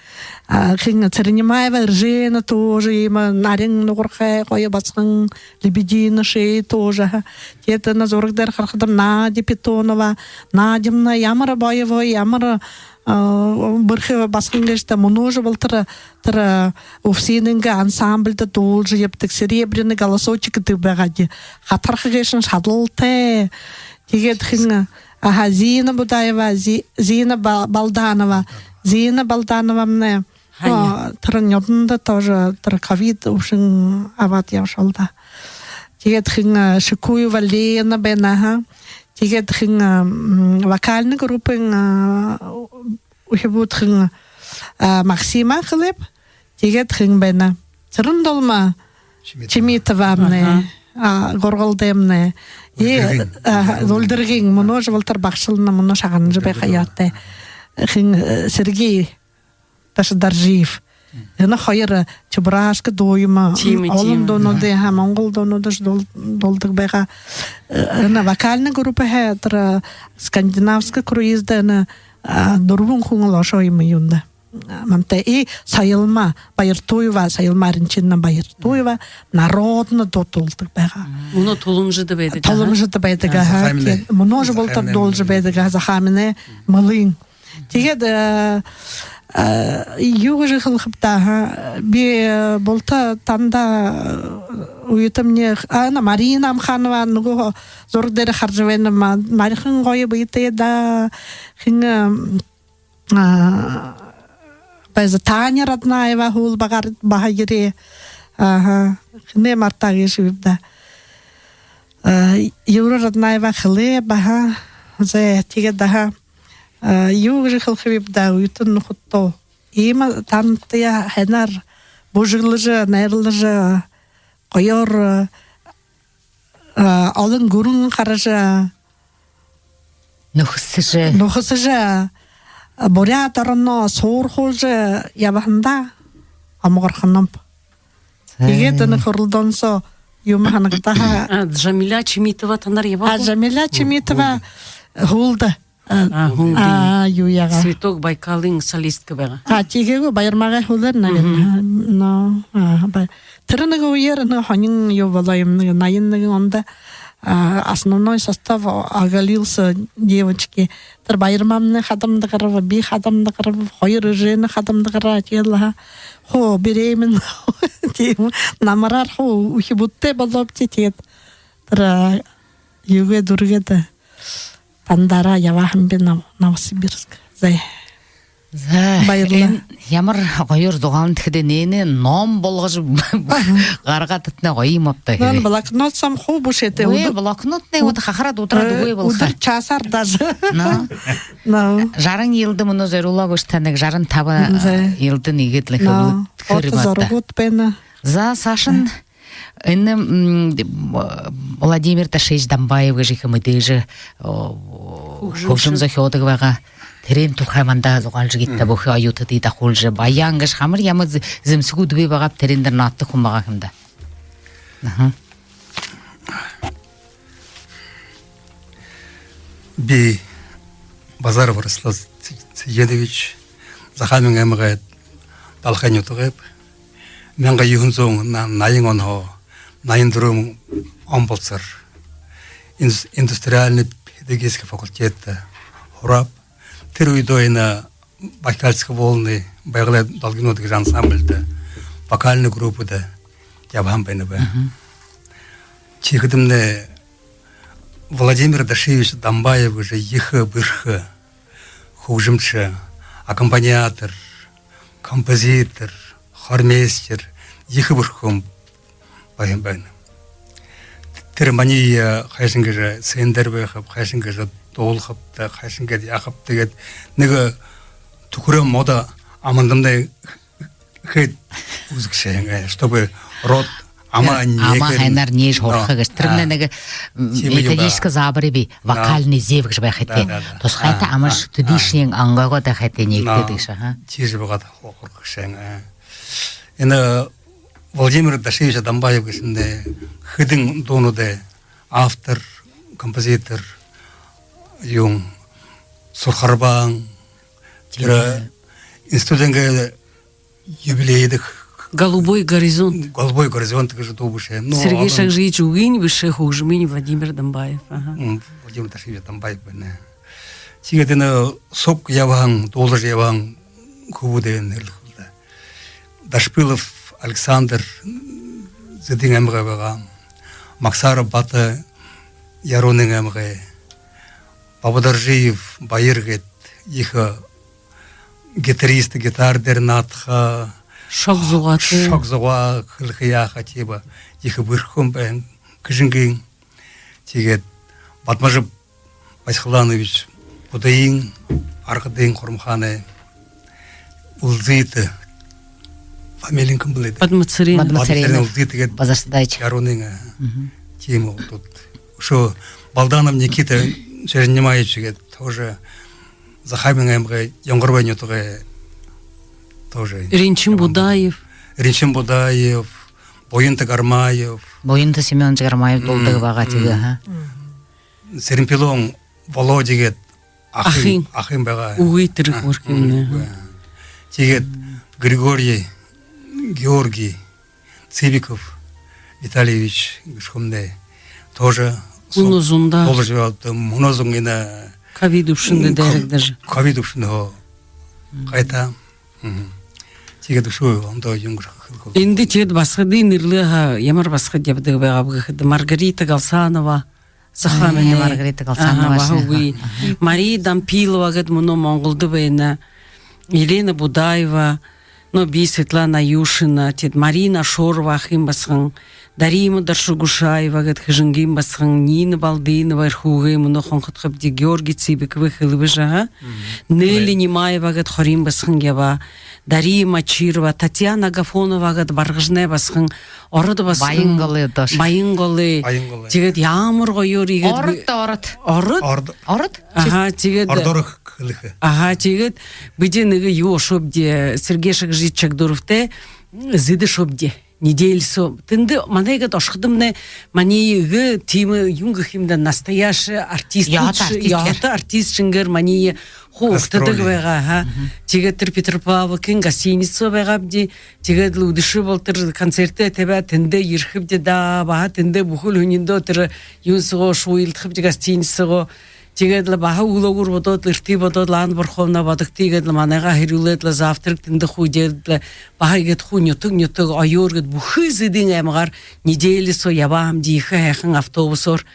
а, хэн, Цыренимаева Эржена тоже иимэ нарин нугархай гоё басаган, «Лебединая шея» тоже, аха. Тиигээд энэ зураг дээрэ харахадам, Надя Питонова, Надямнай ямар боевой, ямар, э, бэрхэ басаган гээшэб даа, мүнөөшье болотор тэрэ, тэрэ УФСИН-эй ансамбльда дуулажа ябадаг, «Серебряный голосочек» гэдэг байгаабди. Хатарха гээшэнь шадалтай. Тиигээд хэн, аха, Зина Будаева, Зи-, Зина Ба-, Балданова. Зина Балдановамнай, о, тэрэ нёдондо тоже тэрэ ковид үбшэн абаад ябашоо л даа. Тиигээд хэн, э, Шикуева Лена байна, аха. Тиигээд хэн, э, м, вокальна группын, э, үхибүүд хэн, э, Максима хэлээб. Тиигээд хэн байна? Цырен-Долма Чимитова. Чимитовамнай. Аха. А, Горголдоймнай. И, Үлдэргын. А, Үлдэргын. Мүнөөшье болотор багшална, мүнөө шагнажа байха ёһотой. Хэн, э, Сергей Дашадоржиев. Энэ хоёр, э, «Чебурашка» дуу юм аа. Тиимэ, тиимэ. Олон дуунуудые, аха, монгол дуунуудые дуу-, дуулдаг байгаа. Э, энэ вокальна группаһаа тэрэ, э, скандинавский круизда энэ, а, дүрбэн хүн лэ ошоо юм юундэ. А, мантай и Соёлма Баяртуева, Соёлма Ринчиновна Баяртуева народна дуу дуулдаг байгаа. Мүнөө Туламжада байдаг, аха. Туламжада байдаг, аха. Захааминай. Тиигээд мүнөөшье болотор дуулажа байдаг, аха, Захааминай Мэлын. Тиигээд, э, э, юу гэжэ хэлэхэб даа, аха. Би, э, булта танда, э, үетэмни, а, на, Марина Амханова, нүгөө зураг дээрэ хаража байна, ма-, мархан гоё бэетэй даа, хэн, э, а, байза, Таня Раднаева һүүл багаар баһа ерээ. Аха. Хэнээ мартаа гээшэбиб даа. А, Юра Раднаева хэлээ баһа. Зэ, тиигээд, аха, а, юу гэжэ хэлэхэбиб даа, үетэн нүхэдтөө. Иимэ тантаяа һайнаар бүжэглэжэ, найрлажа, гоёор, а, олон гүрэн хаража, нүхэсэжэ. Нүхэсэжэ, а, Буряад ороноо суурхуулжа ябаһандаа омогорхоноб. Зэ. Тиигээд энэ хөөрэлдөөн соо юумэ һанагдаа. А, Жамиля Чимитова танаар ябаа гү? А, Жамиля Чимитова һүүлдэ. А, һүүлдэ. А, юу яагаа. «Цветок Байкала»-ын солистка байгаа. А, тиигээ гү, Баярмагай һүүлээр, наверное. Мгм. Но, а, ба-, тэрэ нэгэ үеэр нэгэ һонин юу болоо юм, нэгэ наян нэгэн ондо, а, основной состав оголился, девочки. Тэрэ Баярмамнай хадамда гараба, би хадамда гараба, хоёр эжэнэ хадамда гараа, тиигээд лэ, аха, хуу беременна. Тиимэ, намараар хуу үхибүүдтэй болообди, тиигээд тэрэ, а, юугээ дүүргээд, тандаараа ябаһан би Нов-, Новосибирск. Зэ. Зэ, баярлаа. Энэ ямар гоёор зугаална гэхэдэ, энээнээ ном болгожо гаргаад татнай гоё юм ааб даа. Нон гэхэ. Блокнот соо хуу бэшээтэй. Үгы, үдэр-, блокнотнай үд-, хахараад удираад үгы болохо. Үдэр часаар даже. Но. Но. Жаран жэлдэ мүнөө зорюулаа гүш, танай жаран таба жэлдэ нэгэдлэхэ. Но. Фото зурагууд байна. За, саашань энэ, м, Владимир Дашиевич Дамбаев гэжэ ехэ мэдээжэ, о, хүгжэм зохёодог байгаа. Тэрэн тухай манда зугаалжа үгыт даа, бүхы оюутадые дахуулжа. Баян гэжэ хамар ямар зэ-, зэмсэгүүд бии байгааб, тэрэн дээрэ нааддаг хүн байгаа юм даа. Аха. Би Базаров Владислав Цыденович, Захааминай аймагай Далхай нютагайб. Мянга юһэн зуун наян онһоо наян дүрбэн он болотор ин-, индустриальный педагогический факультедтэ һурааб. Тэрэ үедөө энэ «Байкальские волны», «Байгалай долгинууд» гэжэ ансамбльда, вокальна группада ябаһан байнаб. Мгм. Тиихэдэмнай Владимир Дашиевич Дамбаев гэжэ ехэ бэрхэ хүгжэмшэ, аккомпаниатор, композитор, хормейстер, ехэ бэрхэ хүн байһан байна. Тэрэ манай, э, хайшан гэжэ сцен дээрэ байхаб, хайшан гэжэ дуулахаб даа, хайшан гээд яахаб даа гээд нэгэ түхэреэн модо амандамнай хээд үзэгшэ һэн, э, чтобы рот ама... Ама һайнаар нээжэ һураха гэжэ. Тэрэмнай нэгэ, м, методическа заабари бии, вокальный зэв гэжэ байха ёһотой. Тусхайтай амаршье, тэдэшни онгойгоо дахиад нээгдэдэг шэ, аха. Тиижэ байгаад һурагша һэн, э. Энэ Владимир Дашиевич Дамбаев гэһэн даа хэдэн дуунуудай автор, композитор, юун, Сурхарбаан, тэрэ институтын юбилейдэ «Голубой горизонт». «Голубой горизонт» гэжэ дуу бэшээ. Ну, Сергей Шагжиевич үгын бэшээ, хүгжэмынь Владимир Дамбаев. Аха. М, Владимир Дашиевич Дамбаев байна. Тиигээд энэ суг ябаһан, дуулажа ябаһан хүбүүдые нэрлэхэ болтогой. Дашпилов Александр, Зэдын аймагай байгаа. Максаров Бата, Яруунын аймагай. Бабадаржиев Баяр гээд ехэ гитарист, гитара дээрэ наадаха. Шог зугаатай. Шог зугаа хэлэхэ яаха, тиибэ ехэ бэрхэ хүн байһан, Хэжэнгын. Тиигээд Бадмажаб Баясхаланович Будайын, Аргадын, Хурамхаанай. Улзытэ. Фамилиинь хэн бэлэй даа? Бадмацырен. Бадмацырен. Бадмацырен Улзытэ гээд. Базарсадаа. Яруунын, э, тиимэ улад. Үшөө Балданов Никита Шэрэннимаевич гээд, тоже Захааминай аймагай, Ёнгорбой нютагай, тоже. Ринчин Будаев. Ринчин Будаев, Буянта Гармаев. Буянта Семёнович Гармаев дуулдаг байгаа тиигээ, аха. Сэрэмпилон Володя гээд ахын, ахын байгаа. Үгы, тэрэ хурхимнэ. Тиигээд Григорий, Георгий Цыбиков Витальевич гэжэ хүмнай тоже. Мүнөө зундаа. Дуулажа ябаад, мүнөө зун энэ ковид үбшэндэ дайрагдажа. Ковид үбшэндэ хойто. Тиигээд үшөө ондоо юун гэжэ хэлэхэ болтогой. Эндэ тиигээд басагадые нэрлээ һаа, ямар басагад ябадаг байгааб гэхэдэ, Маргарита Галсанова, Захааминай. Маргарита Галсанова. Аха, баһа үгы. Мария Дампилова гээд мүнөө Монголдо байна. Елена Будаева, ну, би Светлана Аюшина, тиигээд Марина Ашорова, ахын басаган, Дарима Даршагушаева гээд Хэжэнгын басаган, Нина Балдынова, Эрхүүгэй, мүнөө хонходохобди, Георгий Цыбиковые хэлэбэб, аха. Нелли Нимаева гээд Хориин басаган ябаа, Дария Мачирова, Татьяна Агафонова гээд Баргажанай басаган, ород басаган. Баянголой доош. Баянголой. Баянголой. Тиигээд ямар гоёор иигээд ород, ород. Ород? Ород. Ород? Аха, тиигээд ородоор хэлэхэ. Аха, тиигээд бидэ нэгэ юу ошообди, Сергей Шагжиевич Чагдуровтай, м, Зэдэ ошообди. Неделя соо. Тэндэ манай гээд ошоходомнай, манай иигэ тиимэ юун гэхэ юм даа, настоящий артист. Яһата артист. Яһата артист шэнгеэр манай хуу угтадаг байгаа, аха. Тиигээд тэрэ Петропавловкын гостиница соо байгаабди. Тиигээд лэ үдэшэ болотор концертээ табяад, тэндээ ерэхэбди даа, баһа тэндээ бүхэли һүниндөө тэрэ юун соогоо шууялдахабди, гостиница соогоо. Тиигээд лэ баһа үглөөгүүр бодоод лэ, эртэ бодоод лэ, Анна Борховна бодогты, иигээд лэ манайгаа һэрюулээд лэ, завтрак тэндэ хуу эдеэд лэ, баһа иигээд хуу нютаг нютаг, оёор гээд бүхы Зэдын аймагаар неделя соо ябаа һэмди ехэ һайхан автобусаар.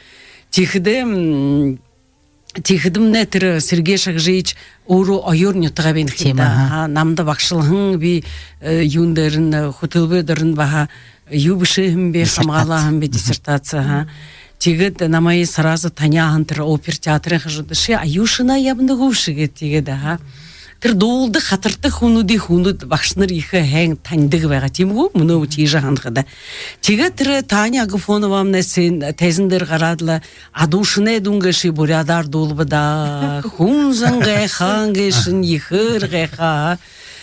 Тиихэдэ, м, тиихэдэмнай тэрэ Сергей Шагжиевич өөрөө оёор нютагай байна ха юм даа. Тиимэ, аха. Аха, намда багшалһан, би, э, юун дээрэнь, э, хүтэлбэр дээрэнь баһа юу бэшээ һэм бэ, хамгаалаа һэм бэ, диссертаци, аха. Тиигээд намайе сразу таняаһан тэрэ опер театрай хажууда: «Ши Аюшина ябана гүш?» — гээд, тиигээд, аха. Тэрэ дуулдаг, хатардаг хүнүүдые хүнүүд, багшанар ехэ һайн танидаг байгаа, тиимэ гү? Мүнөө тиижэ һанахада. Тиигээд тэрэ Таня Агафоновамнай сцен-, тайзан дээрэ гараад лэ: «Адуушанай дуун гээшые буряадаар дуулба даа. Хүн зон гайхаан гээшэнь, ехээр гайхаа».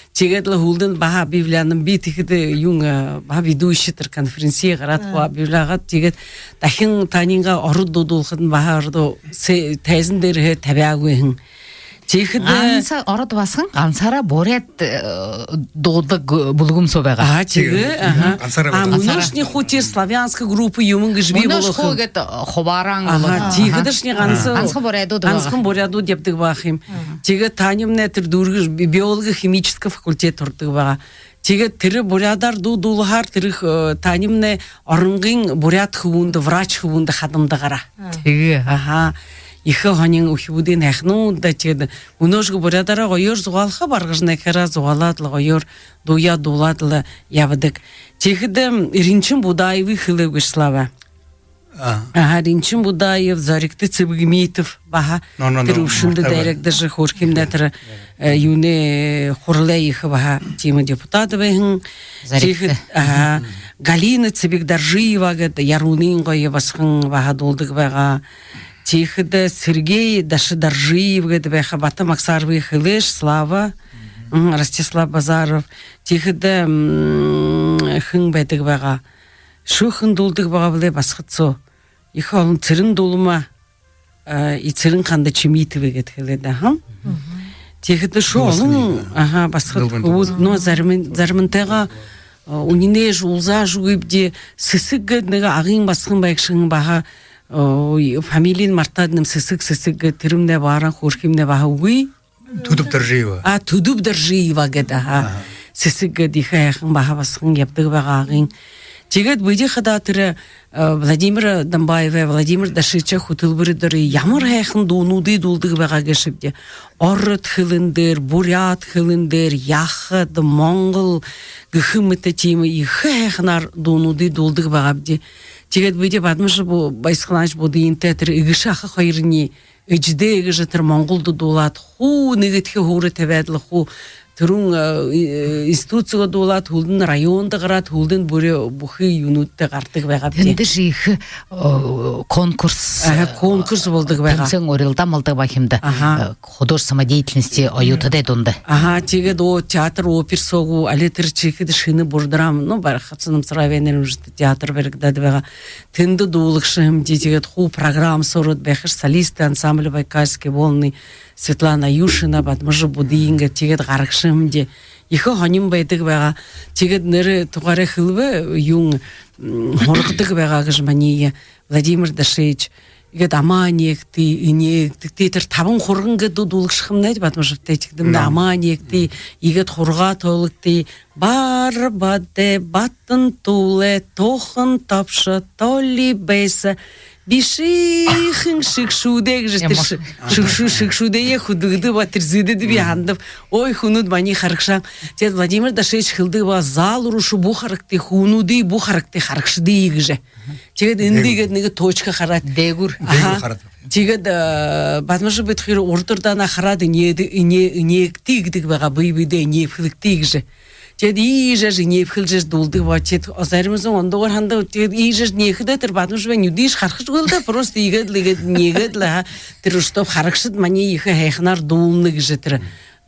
Тиигээд лэ һүүлдэнь баһа объявлянь, би тиихэдэ юун, э, баһа ведущий тэрэ конференци гараад, хуу объявлягаад, тиигээд дахин Таняингаа ород дуу дуулахадань баһа ород дуу сэ-, тайзан дээрэһээ табяагүй һэн. Тиихэдэ ганса ород басаган, гансаараа буряад, э, дуудаг бүлгэм соо байгаа. Аа, тиигээ, аха. Гансаараа. А, мүнөөшни хуу тэрэ славянска группа юумэн гэжэ бии болоо һэн. Мүнөөшни хуу гээд хубааран болоо. Аха, тиихэдэшни ганса, гансахан буряадууд байгаа. Гансахан буряадууд ябадаг байгаа ха юм. Тиигээд Танямнай тэрэ дүүргэжэ би-, биологи-химическа факультет һурадаг байгаа. Тиигээд тэрэ буряадаар дуу дуулаһаар тэрэ, э, Танямнай Оронгын буряад хүбүүндэ, врач хүбүүндэ хадамда гараа. Тиигээ. Аха. Ехэ һонин үхибүүдынь һайханууд даа, тиигээд мүнөөшье буряадаараа гоёор зугаалха, баргажанайхяараа зугаалаад лэ, гоёор дуугаа дуулаад лэ ябадаг. Тиихэдэ Ринчин Будаевые хэлээгүй, Слава. А. Аха, Ринчин Будаев, Зоригто Цыбикмитов баһа. Но, но, но, тэрэ үбшэндэ мартаа дайрагдажа, хөөрэхэмнай, тэрэ, э, юунэй, хуралай ехэ баһа тиимэ депутат байһан. Зоригто. Тиихэдэ, аха, Галина Цыбикдоржиева гээд Ярууныень гоё басаган баһа дуулдаг байгаа. Тиихэдэ Сергей Дашидоржиев гээд байха, Бата Максаровые хэлээш, Слава. Мгм, Ростислав Базаров. Тиихэдэ, м, хэн байдаг байгаа. Шүүхэн дуулдаг байгаа бэлэй басагад соо. Ехэ олон, Цэрэн Дулма, а, и Цэрэн-Ханда Чимитовые гээд хэлээд, аха. Тиихэдэ шүүхэн олон, аха, басагад, хүбүүд, но, зарим, заримантайгаа, а, үнинэй уулзаашьегүйбди. Сэсэг гээд нэгэ Агын басаган байгша һэн баһа, а, фамилиинь мартаад байнам, Сэсэг, Сэсэг гээд, тэрэмнай баараа хөөрэхэмнай баһа үгы. Түдэб Доржиева. А, Түдэб Доржиева гээд, аха. Аха. Сэсэг гээд ехэ һайхан баһа басаган ябадаг байгаа Агын. Тиигээд бидэ хадаа тэрэ, э, Владимир Дамбаевай, Владимир Дашиевичай хүтэлбэри доро ямар һайхан дуунуудые дуулдаг байгаа гээшэбди. Ород хэлэн дээрэ, буряад хэлэн дээрэ, яхад, монгол гэхэ мэтэ тиимэ ехэ һайханаар дуунуудые дуулдаг байгаабди. Тиигээд бидэ Бадмажаб Баясхаланович Будыентай тэрэ эгэшэ аха хоёрынь эжыдээ гэжэ тэрэ монголдо дуулаад, хуу нэгэдэхи һуури табяад лэ, хуу түрүүн, э, институт соогоо дуулаад, һүүлдэнь райондо гараад, һүүлдэнь бүри бүхы юунүүдтэ гарадаг байгаабди. Тэндэшье ехэ, э, конкурс, аха, конкурс болодог байгаа. Тэмсээн, урилдаан болодог байгаа юм даа. Аха. Э, художественной самодеятельности оюутадай дунда. Аха, тиигээд, о, театр опер соо гү, али тэрэ тиихэдэ шэнэ Бурдрам, ну, Бархатса Намсараевай нэрэмжэтэ театр баригдаад байгаа. Тэндэ дуулагша һэмди, тиигээд хуу программа соороод байхаш, солисты ансамбля «Байкальские волны», Светлана Юшина, Бадмажаб Будыен гээд, тиигээд гарагша һэмди. Ехэ һонин байдаг байгаа. Тиигээд нэрэ тухайгаа хэлэбэ, юун, м, һургадаг байгаа гэжэ маниие Владимир Дашиевич. Иигээд «Амаа энеэгты, энеэгты», тэрэ табан хурган гээд дуу дуулагша һэмнай Бадмажабтай, тиихэдэмнай «Амаа энеэгты», иигээд «Хургаа тоологты», «Барбадай», «Батан туулай», «Тохон тобшо», «Толи байса», «Бишыхан шэгшүүдэй» гэжэ, тэрэ шэгшүү-, шэгшүүдэй хүдэлгэдэг байгаа, тэрэ зэдыдэ би һанадаб. Ой, хүнүүд маниие харагшаһан. Тиигээд Владимир Дашиевич хэлэдэг байгаа: «Зал руу шуу бү харагты, хүнүүдые бү харагты, харагшадые» гэжэ. Тиигээд эндэ иигээд нэгэ точка хараад. Дээгүүр. Аха. Дээгүүр хараад. Тиигээд, э, Бадмажаб бидэ хоёр урда урдаһаа хараад, энеэд-, энеэ-, энеэгты гэдэг байгаа, бэе бэедээ энеэбхилэгты гэжэ. Тиигээд иижэ энеэбхилжэ дуулдаг байгаа. Тиигээд зарим зон ондоогоор һанадаа, тиигээд иижэ энеэхэдээ тэрэ Бадмажабай нюдыешье харахашьегүй лэ даа, просто иигээд лэ, иигээд энеэгээд лэ, аха, тэрэ чтоб харагшад маниие ехэ һайханаар дуулна гэжэ тэрэ.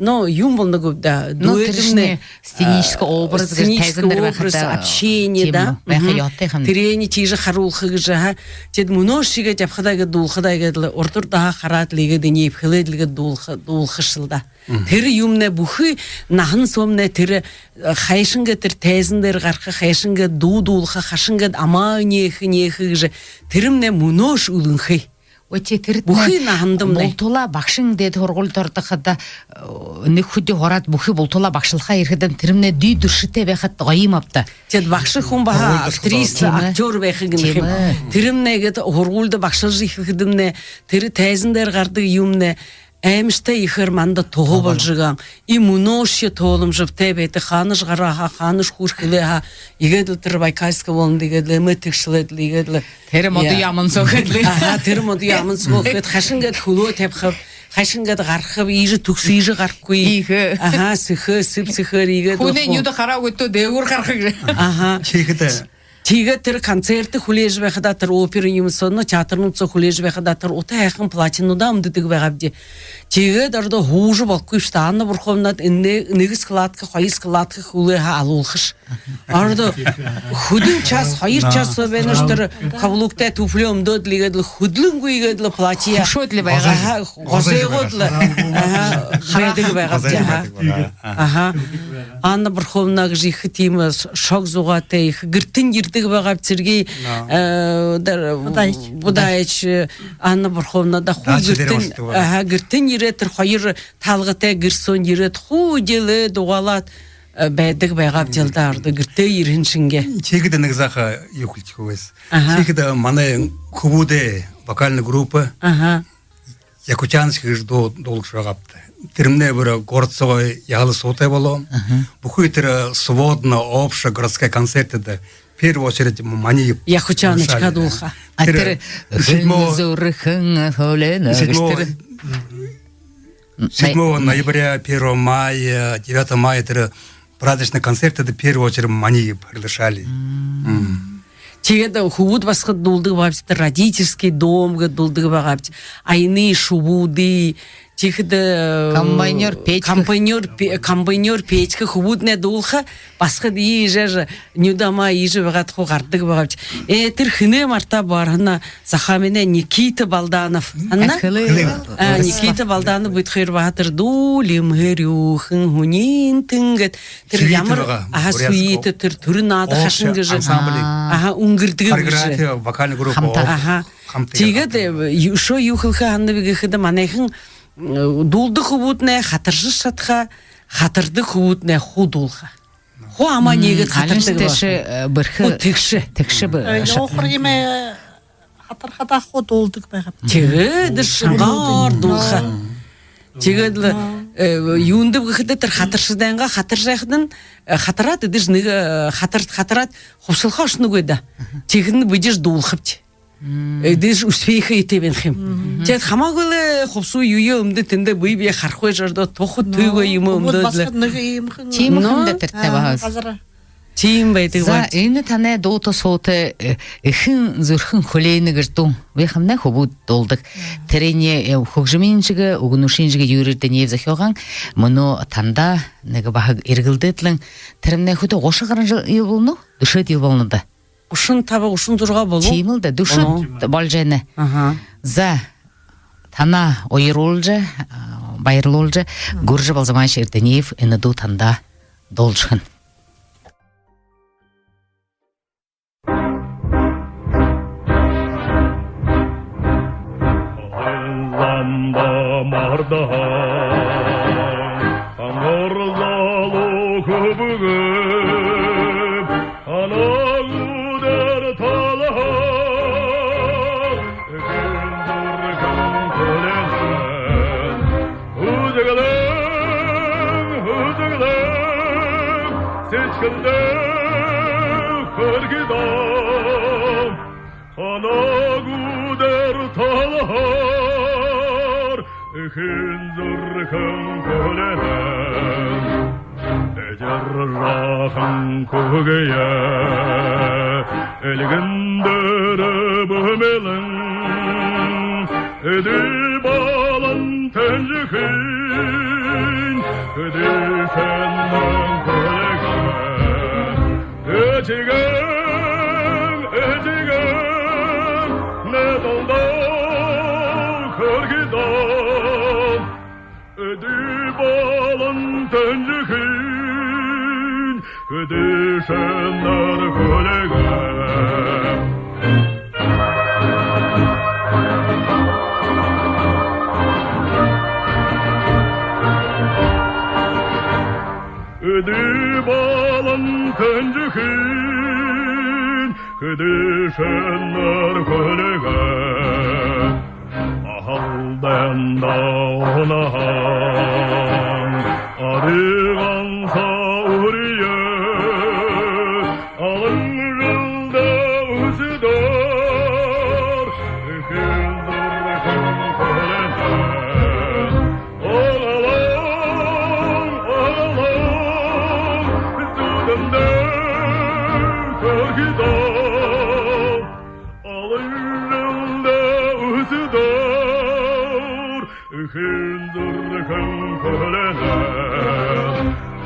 Но юм болоно гүб даа. Ну, дуэдэмнай, тэршни сценический, а, образ гэжэ, сценический тайзан дээрэ образ, байхада, общение, тиимэ, да? Байха ёһотой юм. Тэрэниие тиижэ харуулха гэжэ, аха. Тиигээд мүнөөшье иигээд ябахадаа, иигээд дуулахадаа, иигээд лэ урда урдаһаа хараад лэ, иигээд энеэбхилээд лэ, иигээд дуулаха, дуулахаш лэ даа. Тэрэ юумэмнай бүхы наһан соомнай тэрэ, э, хайшан гээд тэрэ тайзан дээрэ гараха, хайшан гээд дуу дуулаха, хайшан гээд амаа энеэхэ, энеэхэ гэжэ, тэрэмнай мүнөөшье үлэнхэй. Ой, тии, тэрэтнай бүхы наһандамнай. Бултадаа багшын дээдэ һургуулида ороходоо, э, нэгэ хэды һураад, бүхы бултадаа багшалхаа ерэхэдэнь, тэрэмнай дүй дүршэлтэй байхада гоё юм ааб даа. Тиигээд багша хүн баһа, актриса, актёр байха гэнэ юм. Тиимэ. Тэрэмнай иигээд һургуулида багшалжа эхилхэдэмнай, тэрэ тайзан дээрэ гарадаг юумэмнай аймшагтай ехээр манда туһа болжо байгаа. И мүнөөшье тооламжатай байдаг. Хаанашье гараа һаа, хаанашье хуу хэлээ һаа, иигээд лэ тэрэ «Байкальские волны» иигээд лэ эмээ тэгшэлээд лэ, иигээд лэ. Тэрэ модо яаман соо хээд лэ. Аха, тэрэ модо яаман соо хээд, хайшан гээд хүлөө табихаб, хайшан гээд гарахаб, иижэ түгсэ, иижэ гарахагүй. Иихэ. Аха, сэхэ, сэб сэхээр иигээд лэ. Хүнэй нюдэ хараагүй тээ, дээгүүр хараха гэжэ. Аха. Тиихэдэ. Тиигээд тэрэ концерт хүлеэжэ байхадаа, тэрэ опера юумэн соо, но, театрнууд соо хүлеэжэ байхадаа, тэрэ ута һайхан платьенуудаа үмдэдэг байгаабди. Тиигээд ородоо һуужа болохогүйбши даа. Анна Бурховнада энэ нэгэ складка, хоёр складка хүлээ һаа, алуулхаш. Ородоо хэдэн час, хоёр час соо байнаш, тэрэ каблуктай туфли үмдөөд лэ, иигээд лэ хүдэлэнгүй, иигээд лэ платье. Хүшөөд лэ байгаа. Аха, гозойгоод лэ. Аха, байдаг байгаабди, аха. Аха. Анна Бурховна гэжэ ехэ тиимэ шог зугаатай, ехэ гэртэнь ерэдэг байгааб, Сергей, э, Дар-, Будаевич. Будаевич, э, Анна Бурховнада хуу гэртэнь, аха, гэртэнь ерээд, тэрэ хоёр таалгатай гэр соонь ерээд, хуу эдеэлээд, угаалаад, э, байдаг байгаабди даа, ородоо гэртээ ерэһэн шэнги. Тиихэдэ нэгэ заахан юу хэлэхэ байнаб. Аха. Тиихэдэ манай хүбүүдэй вокальна группа. Аха. «Якутяночка» гэжэ дуу дуулжа байгаабди. Тэрэмнай бүри город соогоо яһала суутай болоо. Бүхы тэрэ сводно, общий городской концертдэ в первую очередь Маниев «Якутяночка» дуулха. А тэрэ седьмого, седьмого ноября, первого мая, девятого мая тэрэ праздничный концертдэ в первую очередь Маниев приглашали. Тиигээд хүбүүд басагад дуулдаг байгаабди, тэрэ «Родительский дом» гээд дуулдаг байгаабди. «Аяны шубууды». Тиихэдэ комбайнёр Петька. Комбайнёр Пе-, комбайнёр Петька хүбүүднай дуулха, басагад иигэжэ нюдэ амаа иигэжэ байгаад хуу гарадаг байгаабди. Э, тэрэ хэнэй мартаа бархана, захааминай Никита Балданов. Анна? Никита Балданов, бидэ хоёр баһа тэрэ дуу «Лимхэр юухэн хүнинтэн» гээд, тэрэ ямар, аха, сюита, тэрэ түрэ наада хашан гэжэ. Аха, үнгэрдэг гэжэ. Хореография, вокальный группа. Аха. Тиигээд, э, үшөө юу хэлэхэ һанааб гэхэдэ, манайхин, э, дуулдаг хүбүүднай хатаржа шадаха, хатардаг хүбүүднай хуу дуулха. Хуу амаа нээгээд хатардаг байха. Хуу тэгшэ, тэгшэ б-, ой, шат- охор юм, э, хатархадаа хуу дуулдаг байгаабди. Тиигээд шангаар дуулха. Тиигээд лэ, э, юундэб гэхэдэ, тэрэ хатаршадайнгаа хатаржа байхадань, э, хатараад, эдэ нэгэ, э, хатар-, хатараад хубсалхаа ошоно гү даа. Тиихэдэнь бидэ дуулхабди. Эдэ успех этэй байна ха юм. Тиигээд хамаагүй лэ хубсаһаа юуе үмдөөд, тэндэ бэе бэеэ харахагүй жэрдэ, тухай түйгөө юумэ үмдөөд лэ. Тиимэ ха юм даа тэрэ тээ баһа. Тиимэ байдаг. За, энэ танай дуута суута, э, «Эхын зүрхэн хүлеэнэ» гэжэ дуу. Бэе хамнай хүбүүд дуулдаг. Тэрэнэй, э, хүгжэмынь шэгэ, үгэнүүдынь шэгэ Юрий Эрдынеев зохёогоо. Мүнөө танда нэгэ баһа эргэлдээд лэ, тэрэмнай хэды, гушан гаран жэл болоно гү? Дүшөөд жэл болоно даа. Гушан таба, гушан зургаа болоо. Тиимэл даа, дүшөөд болжо байна. Аха. За, танаа уяруулжа, а, баярлуулжа, Гүржэ Балзамаевич Эрдынеев энэ дуу танда дуулжа үгэхэнь. Замда мордоһон ангар залуу хүбүүгээ, һанаа үдэр талаһаар, эхын зүрхэн хүлеэнэ. Үзэглэн, үзэглэн, сэдьхэлдээ хүргэе даа. Һанаа үдэр талаһаар, эхын зүрхэн хүлеэнэ. Эдир жаахан хүүгээ элгэн дээрэ бэмэлэн, эдэ болон тэнжэхын, эдэ шэнэн хүлеэгээ. Эжыгээ, эжыгээ, нэ долдоо хүргэе даа. Эдэ болон тэнжэхын, эдэ шэнээр хүлеэгээ. Эдэ болон тэнжэхын, эдэ шэнээр хүлеэгээ. Аһалданда унаһан арюуганса үриеэ, олон жэлдэ үсэдөө, эхын зүрхэн хүлеэнэ. Оголон, оголон, зүүдэмдээ хүргэе даа. Олон жэлдэ үсэдөө, эхын зүрхэн хүлеэнэ.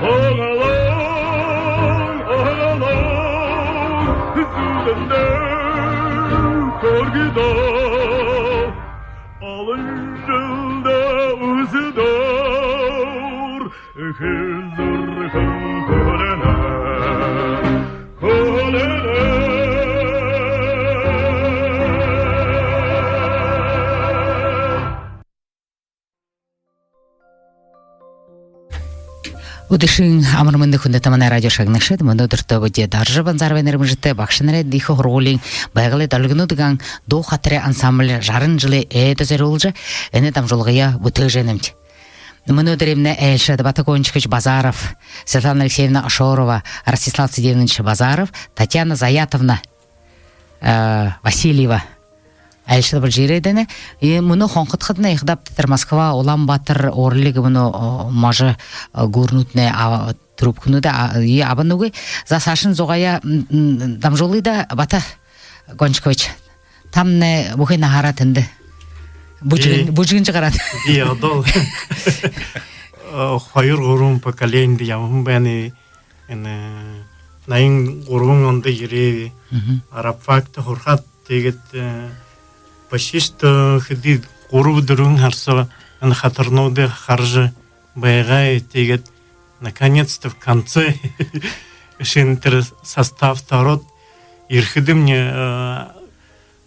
Оголон, оголон, зүүдэмдээ хүргэе даа. Олон жэлдэ үсэдөө, эхын зүрхэн хүлеэнэ. Хүлеэнэ. Үдэшын амар мэндэ, хүндэтэ манай радио шагнагшад! Мүнөөдэртөө бидэ Доржо Банзаровай нэрэмжэтэ багшанарай ехэ һургуулиин «Байгалай долгинууд» гэһэн дуу хатарай ансамбль жаран жэлэй ойдо зорюулжа, энэ дамжуулгаяа бүтээжэ байнамди. Мүнөөдэрэймнай айлшад Бата Гончикович Базаров, Светлана Алексеевна Ошорова, Ростислав Цыденович Базаров, Татьяна Заятовна, э, Васильева айлшад болжо ерээд байна. И мүнөө хонходоходонь ехэ дабтар Москва, Улаан-Баатар, Орлик, мүнөө, о, можо, о, гүүрэнүүдтнай, а, трубкануудаа, а, и абанагүйб. За, саашань зугаагаа, м, м, дамжуулыт даа, Бата Гончикович. Тамнай бүхы наһаараа тэндэ бүжэгэн-, Э, бүжэгэнжэ гараад. Би одоол, э, хоёр-гурбан поколенида ябаһан байнаб. Энэ наян гурбан ондо ерээб. Мгм. Рабфакта һурахад, тиигээд, э, почти что хэды гурба-дүрбэн һара соо энэ хатарнуудые хаража байгааб. Тиигээд наконец-то в конце шэнэ тэрэ составта ороод, ерэхэдэмни, э,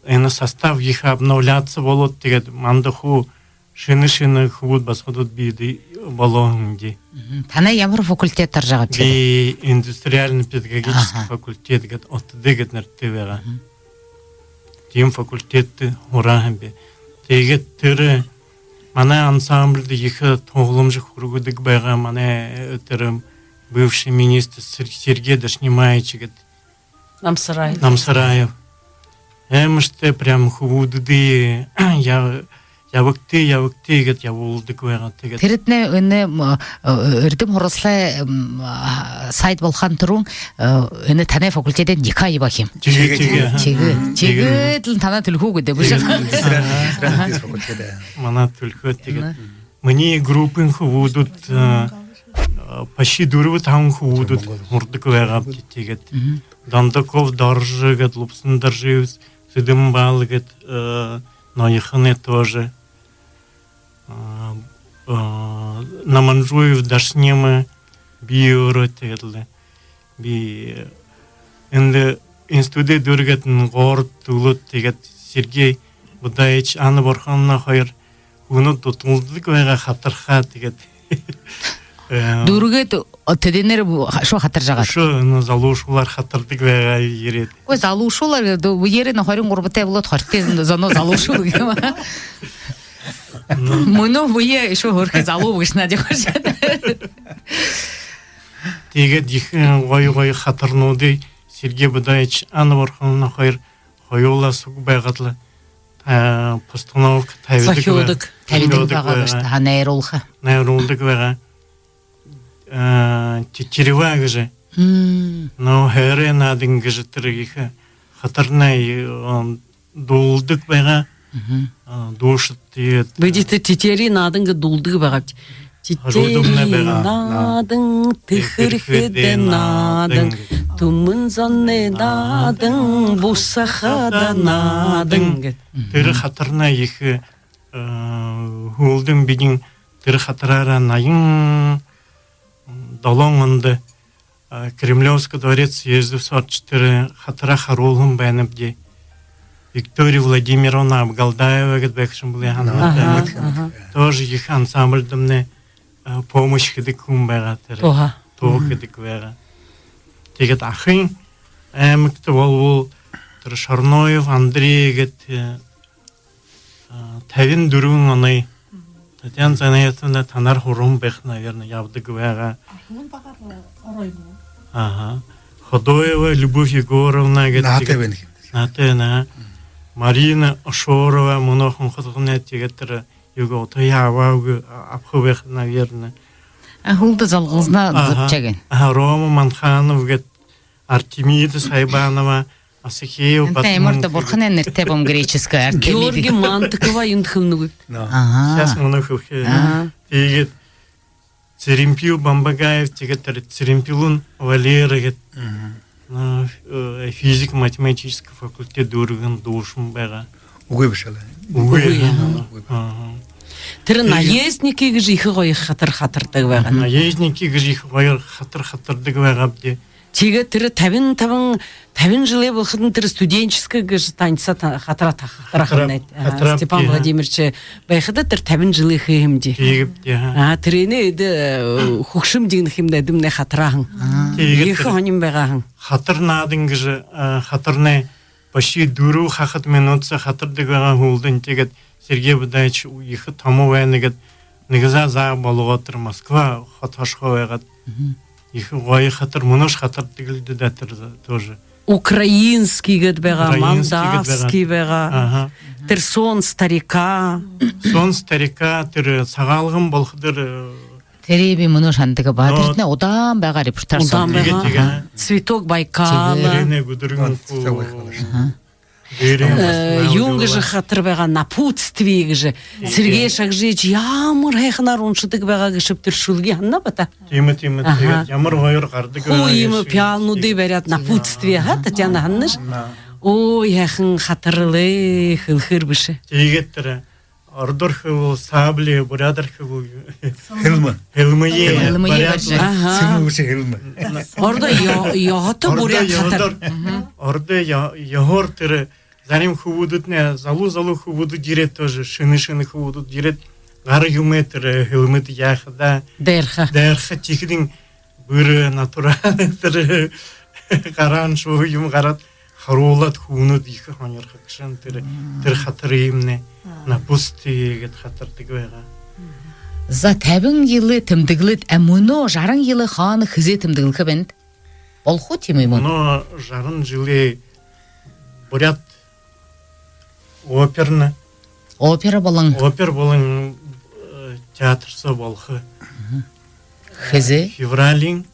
энэ состав ехэ обновляться болоод, тиигээд манда хуу шэнэ-шэнэ хүбүүд басагадууд бии болоо һэмди. Мгм. Танай ямар факультет һуража байгаабта? Би индустриально-педагогический Аха. факультет гээд, ОТД гээд нэрэтэй байгаа. Мгм. Тиимэ факультедтэ һураа һэм би. Тиигээд тэрэ манай ансамбльда ехэ туһаламжа хүргэдэг байгаа манай, э, тэрэ бывший министр Сер-, Сергей Дашинимаевич гээд Намсараев. Намсараев. Аймшагтай прям хүбүүдые я-, ябагты, ябагты гээд ябуулдаг байгаа. Тиигээд Тэрэтнай энэ, м, э, эрдэм һуралсалай, м, а, сайд болохын түрүүн, э, энэ танай факультедэй декан ябаһан юм. Тиигээ, тиигээ. Тиигээ. Мгм. Тиигээд лэ танаа түлхүү гэдэг, бэшэ? Тиигээ. Индустриальный, индустриальный факультет, да. Манай түлхөө тиигээд. Манай. Минии группын хүбүүд, э, э, почти дүрбэ-табан хүбүүд һурадаг байгаабди, тиигээд. Мгм. Дондоков Доржо гээд, Лубсандоржиев Цыденбал гээд, э, Ноёхоной тоже. Э, э, Наманжуев Дашинима, би өөрөө, тиигээд лэ. Би эндэ институдые дүүргээд, н-, город түлөөд, тиигээд Сергей Будаевич, Анна Бурхановна хоёр хүнүүд дутуулдаг байгаа хатархаа, тиигээд. Э, Дүүргээд, о, тэдэнэр бу-, ха-, үшөө хатаржа байгаа. Үшөө, ну, залуушуулаар хатардаг байгаа ерээд. Үгы, залуушуулаар гэдэг, үеэрээ нэ хорин гурбатай болоод, хоридтой зоноо залуушуул гэхэ юм аа. Ну. Мүнөө үе үшөө хөөрэхэ залуу гэжэ наадаа ябажа байна. Тиигээд ехэ, э, гоё-гоё хатарнуудые Сергей Будаевич, Анна Бурхановна хоёр хоюулаа суг байгаад лэ, э, постановка табидаг бай-, Зохёодог. Табидаг зохёодог байгаа байгаа. Бэшэ даа, найруулха. Найруулдаг байгаа. Э, Тетерева гэжэ. Мм. Но, хойрой наадан гэжэ тэрэ ехэ хатарнай, э, дуулдаг байгаа. Мгм. А, дуушад, тиигээд. Бидэ тэрэ титерии наадан гээд дуулдаг байгаабди. Титерии наадан, тэхэрхэдэ наадан, түмэн зоной наадан, бусахада наадан гээд. Тэрэ хатарнай ехэ, э, һүүлдэнь бидэн тэрэ хатараараа наян долоон ондо А, Кремлёвский дворец съездов соо ошожо, тэрэ хатараа харуулһан байнабди. Виктория Владимировна Абгалдаева гээд байгша юм бэлэй, һанана. Аха, аха. Тоже ехэ ансамбльдамнай, а, помощь хэдэг хүн байгаа тэрэ. Туһа. Туһа хэдэг байгаа. Тиигээд Ахын аймагта болбол тэрэ Шорноев Андрей гээд, э, А, табин дүрбэн оной. Татьяна Занаятовна, танаар һураһан байха, наверное, ябадаг байгаа. Ахын багаар орой юм гү? Аха. Ходоева Любовь Егоровна гэдэг. Наһатай байна юм. Наһатай байна. Марина Ошорова, мүнөө хонходогнай, тиигээд тэрэ юугээ, отоёо абаагүй, а, абаха байха, наверное. А, һүүлдэ залгуулна. Аха. Зобшогэн. Аха, Рома Манханов гээд, Артемида Сайбанова, Асахеев Батамункаев. Энтэ ямар даа бурханай нэрэтэй бэм, греческэ Артемида. Георгий Мантыкова, юундэ хэлэнэ гү? Но. Аха. Сейчас мүнөө хэлэхэ. Аха. Тиигээд Цыремпил Бамбагаев, тиигээд тэрэ Цыремпилон Валера гээд. Мгм. Но, э, физико-математический факультет дүүргэһэн дуушан байгаа. Үгы бэшэ лэ. Үгы. Үгы, аха. Аха. Тэрэ Тиигээд наездники гэжэ ехэ гоё хатар хатардаг байгаа. Наездники гэжэ ехэ гоё хатар хатардаг байгаабди. Тиигээд тэрэ табин табан, табин жэлэй болоходонь тэрэ студенческэ гэжэ танца та-, хатараа та-, хатараа хатараа, хатараа, Степан Владимирович байхада тэрэ табин жэлэй хэһэмди. Тиигэбди, аха. А, тэрэнэй эдэ, э, хүгшэмди гэнэ хэмди эдэмнай хатараа һэн. Тиигээд ехэ тэрэ һонин байгаа һэн. Хатар наадан гэжэ, э, хатарнай почти дүрбэ хахад минута соо хатардаг байгаа һүүлдэнь. Тиигээд Сергей Будаевич ехэ томо байна гээд нэгэ заа заа болгоод тэрэ Москва хото ошохоо байгаад. Ехэ гоё хатар, мүнөөшье хатардаг лэ даа тэрэ тоже. Украинский гээд байгаа, украинский гээд байгаа, молдавский байгаа. Аха. Тэрэ сон старика. Сон старика, тэрэ Сагаалган болоходоо, э, тэрэ би мүнөө шанадаг. Баатартнай удаан байгаа репертуар. Удаан байгаа. Тиигээ, тиигээ. Цветок Байкала. Тиигээ. Тэрэнэй Гүдэргэн хуу. Аха. Дээрээ басна, юун гэжэ хатар байгаа, Напутствие гэжэ. Сергей Шагжиевич ямар һайханаар уншадаг байгаа гээшэб тэрэ шүлэгые, һанаа бата? Тиимэ, тиимэ. Аха. Тиигээд ямар гоёор гарадаг байгаа. Хуу иимэ пиалануудые бариад, Напутствие, аха, Татьяна, һанааш? Ой, һайхан хатар лэ, хэлэхээр бэшэ. Тиигээд тэрэ ородоор хэбэл сабли, буряадаар хэбэл хилмэ. Хилмые. Хилмые бариад. Аха. Сэмүүшэ хилмэ. Ородоо ё-, ёһотой буряад хатар. Ородоо ёһо-, ёһоор тэрэ зарим хүбүүднай, залуу-залуу хүбүүд ерээд тоже, шэнэ-шэнэ хүбүүд ерээд, гар юумэ тэрэ хилмэдэ яахадаа. Дайраха. Дайраха, тиихэдэнь бэрэ натуральна тэрэ гараан шуу юумэ гараад, харуулаад, хүнүүд ехэ һонирхогшон тэрэ, тэрэ хатар юумэнэй, Напутствие гээд хатардаг байгаа. За, табин жэлээ тэмдэглээд, а мүнөө жаран жэлээ хаана, хэзээ тэмдэглэхэ байнат? Болохо тиимэ юм гү? Мүнөө жаран жэлээ Буряад оперно. Опера болон. Опера болон, э, театр соо болохо. Хэзээ? Февралиин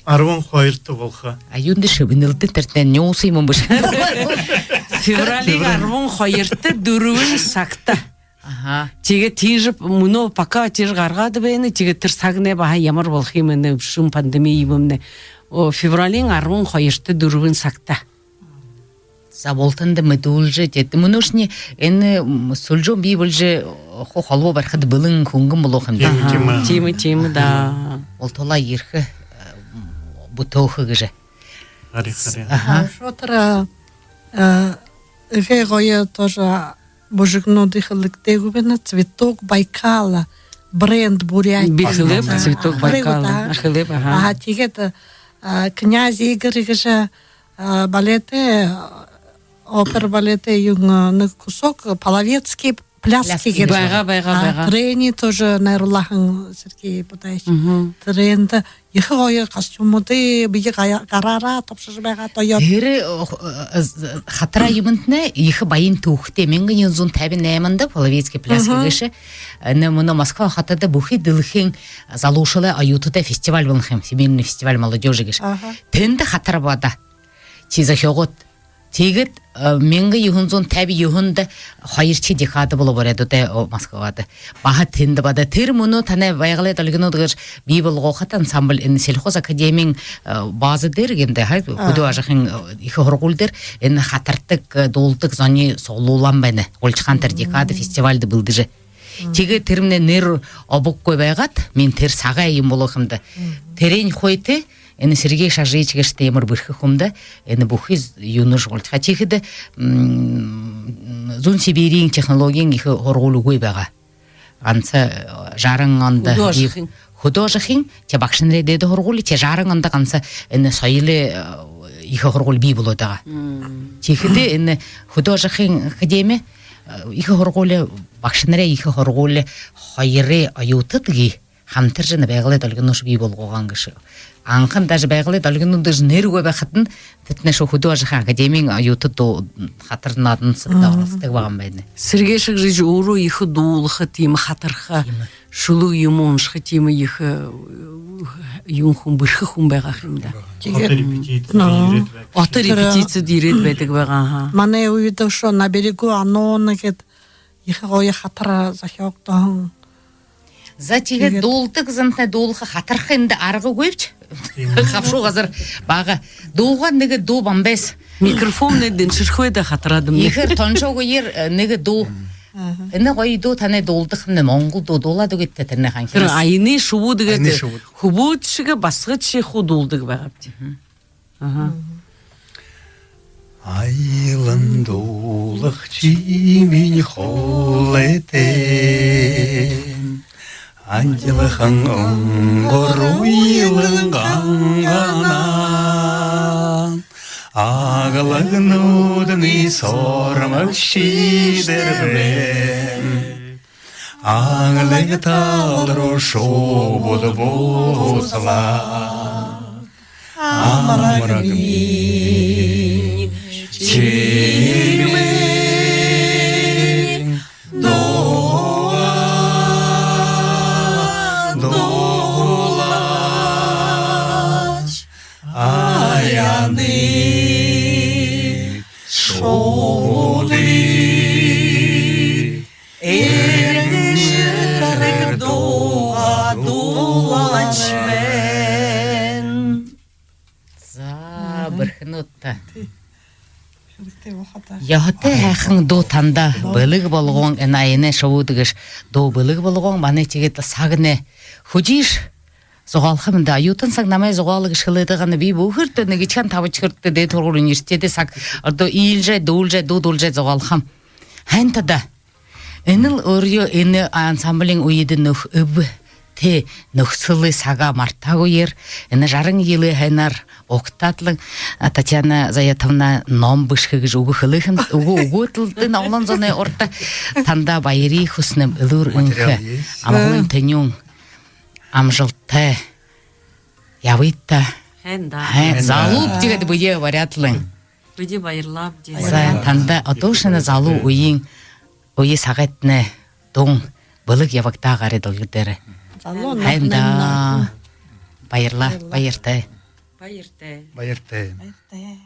арбан хоёрто болохо. А юундэ шэбэнэлдэн, тэрэтнай нюуса юм бэшэ. Февралиин арбан хоёрто, дүрбэн сагта. Аха. Тиигээ, тиижэ мүнөө пока тиижэ гаргаад байна. Тиигээ тэрэ сагнай баһа ямар болохо юм, энэ шэн пандеми юумэмнай. О, февралиин арбан хоёрто, дүрбэн сагта. За, бултанда мэдүүлжэ, тиигээд мүнөөшни энэ, м, сүлжээн бии болжо, хо-, холбоо барихада бэлэн хүнгэн болоо һэн даа. Тиимэ, тиимэ. Тиимэ, тиимэ даа. Бултадаа ерэхэ, э, м, бүтээхэ гэжэ. Харин, харин. Аха. А, шотроо, э, ехэ гоё тоже бүжэгнүүдые хэлэгдээгүй байна. Цветок Байкала, бренд Бурятии. Би хэлээб, Цветок Байкала. Хэлээб, аха. Аха, тиигээд, э, Князь Игорь гэжэ, э, балетэй, э, опера балетэй юун, э, нэгэ кусок, половецкие пляски гэдэг. Байгаа, байгаа, байгаа. Тэрэниие тоже найруулһан Сергей Будаевич. Мгм. Тэрэндэ ехэ гоё костюмуудые бэе гая-, гараараа тобшожо байгаа, тоёод. Тэрэ, э, э, хатараа юумэнтнай ехэ баян түүхэтэй. Мянга юһэн зуун табин найманда половецкие пляски гээшэ. Мгм. Энэ мүнөө Москва хотодо бүхы дэлхэйн залуушуулай оюутадай фестиваль болоно һэм, Всемирный фестиваль молодёжи гээшэ. Аха. Тэндэ хатар баада. Тиижэ зохёогоод. Тиигээд, э, мянга юһэн зуун табин юһэндэ хоёрдохи декада болоо буряадуудай, о, Москвада. Баһа тэндэ баада. Тэрэ мүнөө танай «Байгалай долгинууд» гэжэ бии болгоходо ансамбль, энэ сельхозакадемиин, э, база дээрэ гэнтэ, хай, хүдөө ажахын, э, ехэ һургуули дээрэ энэ хатардаг, э, дуулдаг зониие суглуулһан байна. Гулчахан тэрэ декада фестивальда бэлдэжэ. Тиигээд тэрэмнай нэрэ обоггүй байгаад, мүн тэрэ сагай юм болоо һэм даа. Тэрэнь хойто энэ Сергей Шагжиевич гээшэ ямар бэрхэ хүн даа, энэ бүхы юунэйшье гулчаа. Тиихэдэ, м, Зүүн Сибириин технологиин ехэ һургуули үгы байгаа. Ганса, э, жаран ондо хүдөө ажахын. Хүдөө ажахын, тээ багшанарай дээдэ һургуули, тээ жаран ондо ганса энэ соёлой, э, ехэ һургуули бии болоод байгаа. Мм. Тиихэдэ энэ хүдөө ажахын академи, э, ехэ һургуули, багшанарай ехэ һургуули хоёрой оюутад гээ хамтаржа энэ «Байгалай долгинууд» бии болгоһон гээшэ. Анхан даже «Байгалай долгинууд» гэжэ нэрэ үгы байхадань, тэдэнэй шуу хүдөө ажахын академиин оюутад дуу-, хатар наадан сагта оролсодог байгаа юм байна. Сергей Шагжиевич өөрөө ехэ дуулаха, тиимэ хатарха, тиимэ шүлэг юумэ уншаха, тиимэ ехэ, э, юун хүн, бэрхэ хүн байгаа һэм даа. Тиигээд ото репетицидэ ерээд байдаг байгаа, аха. Манай үедэ үшөө «На берегу Ононо» гээд ехэ гоё хатар зохёогдоһон. За, тиигээд дуулдаг зонтнай дуулаха, хатарха эндэ арга үгы бшуу. Хабшуу газар бага. Дуугаа нэгэ дуу, Бамбайс. Микрофоннай дэншэрхэ даа, хатараад юм. Ехээр тоншоогүйгөөр, э, нэгэ дуу. Энэ гоё дуу танай дуулдахамни, монгол дуу дуулаад үгыт даа, тэрэнээ хан. Тэрэ «Аянай шубууд» гээд. «Аянай шубууд». Хүбүүдшье, басагадшье хуу дуулдаг байгаабди. Аха. Аялан дуулагшын хоолойтой, анжалхан онгор уйлан ганганаа, аглаг нүүдэнэй сормогши дэрбэн, аглаг тал руу шубууд буусалаа. Амарагни чимээ дуугаа дуулаач, аянай шубууд, эргэн шэхэрэг дуугаа дуулаач байна. За, бэрхэнүүд даа. Ёһотой һайхан дуу танда бэлэг болгон, энэ «Аянай шубууд» гээшэ дуу бэлэг болгон. Манай тиигээд лэ сагнай хүжыш, зугаалхамнай даа. Оюутан саг намай зугаала гэжэ хэлээд байгаа. Би бүхэртөө нэгэшхэн табашхирта дээдэ һургуули, университедэй саг, одоо иилжэ, дуулжа, дуу дуулжа зугаалхам. Һайн та даа. Энэл өөрөө энэ ансамблиин үедэ нөх-, эбтэй нөхцөлэй сагаа мартаагүйгөөр, энэ жаран жэлэй һайнаар угтаад лэ, а, Татьяна Заятовна ном бэшэхэ гэжэ үгэ хэлэһэн, үгөө үгөөд лэ даа, олон зоной урда. Танда баярые хүсэнэм, элүүр энхэ, амгалан тэнюун, амжалтатай ябыт даа. Һайн даа. Һайн, залуу тиигээд бэеэ баряад лэ. Бидэ баярлаабди. За, танда одоошье энэ залуу үеын, үе сагайтнай дуун бэлэг ябагдаа гарыт үлгы дээрэ. Залуу. Һайн даа. Баярлаа. Баяртай. Баяртай. Баяртай. Баяртай.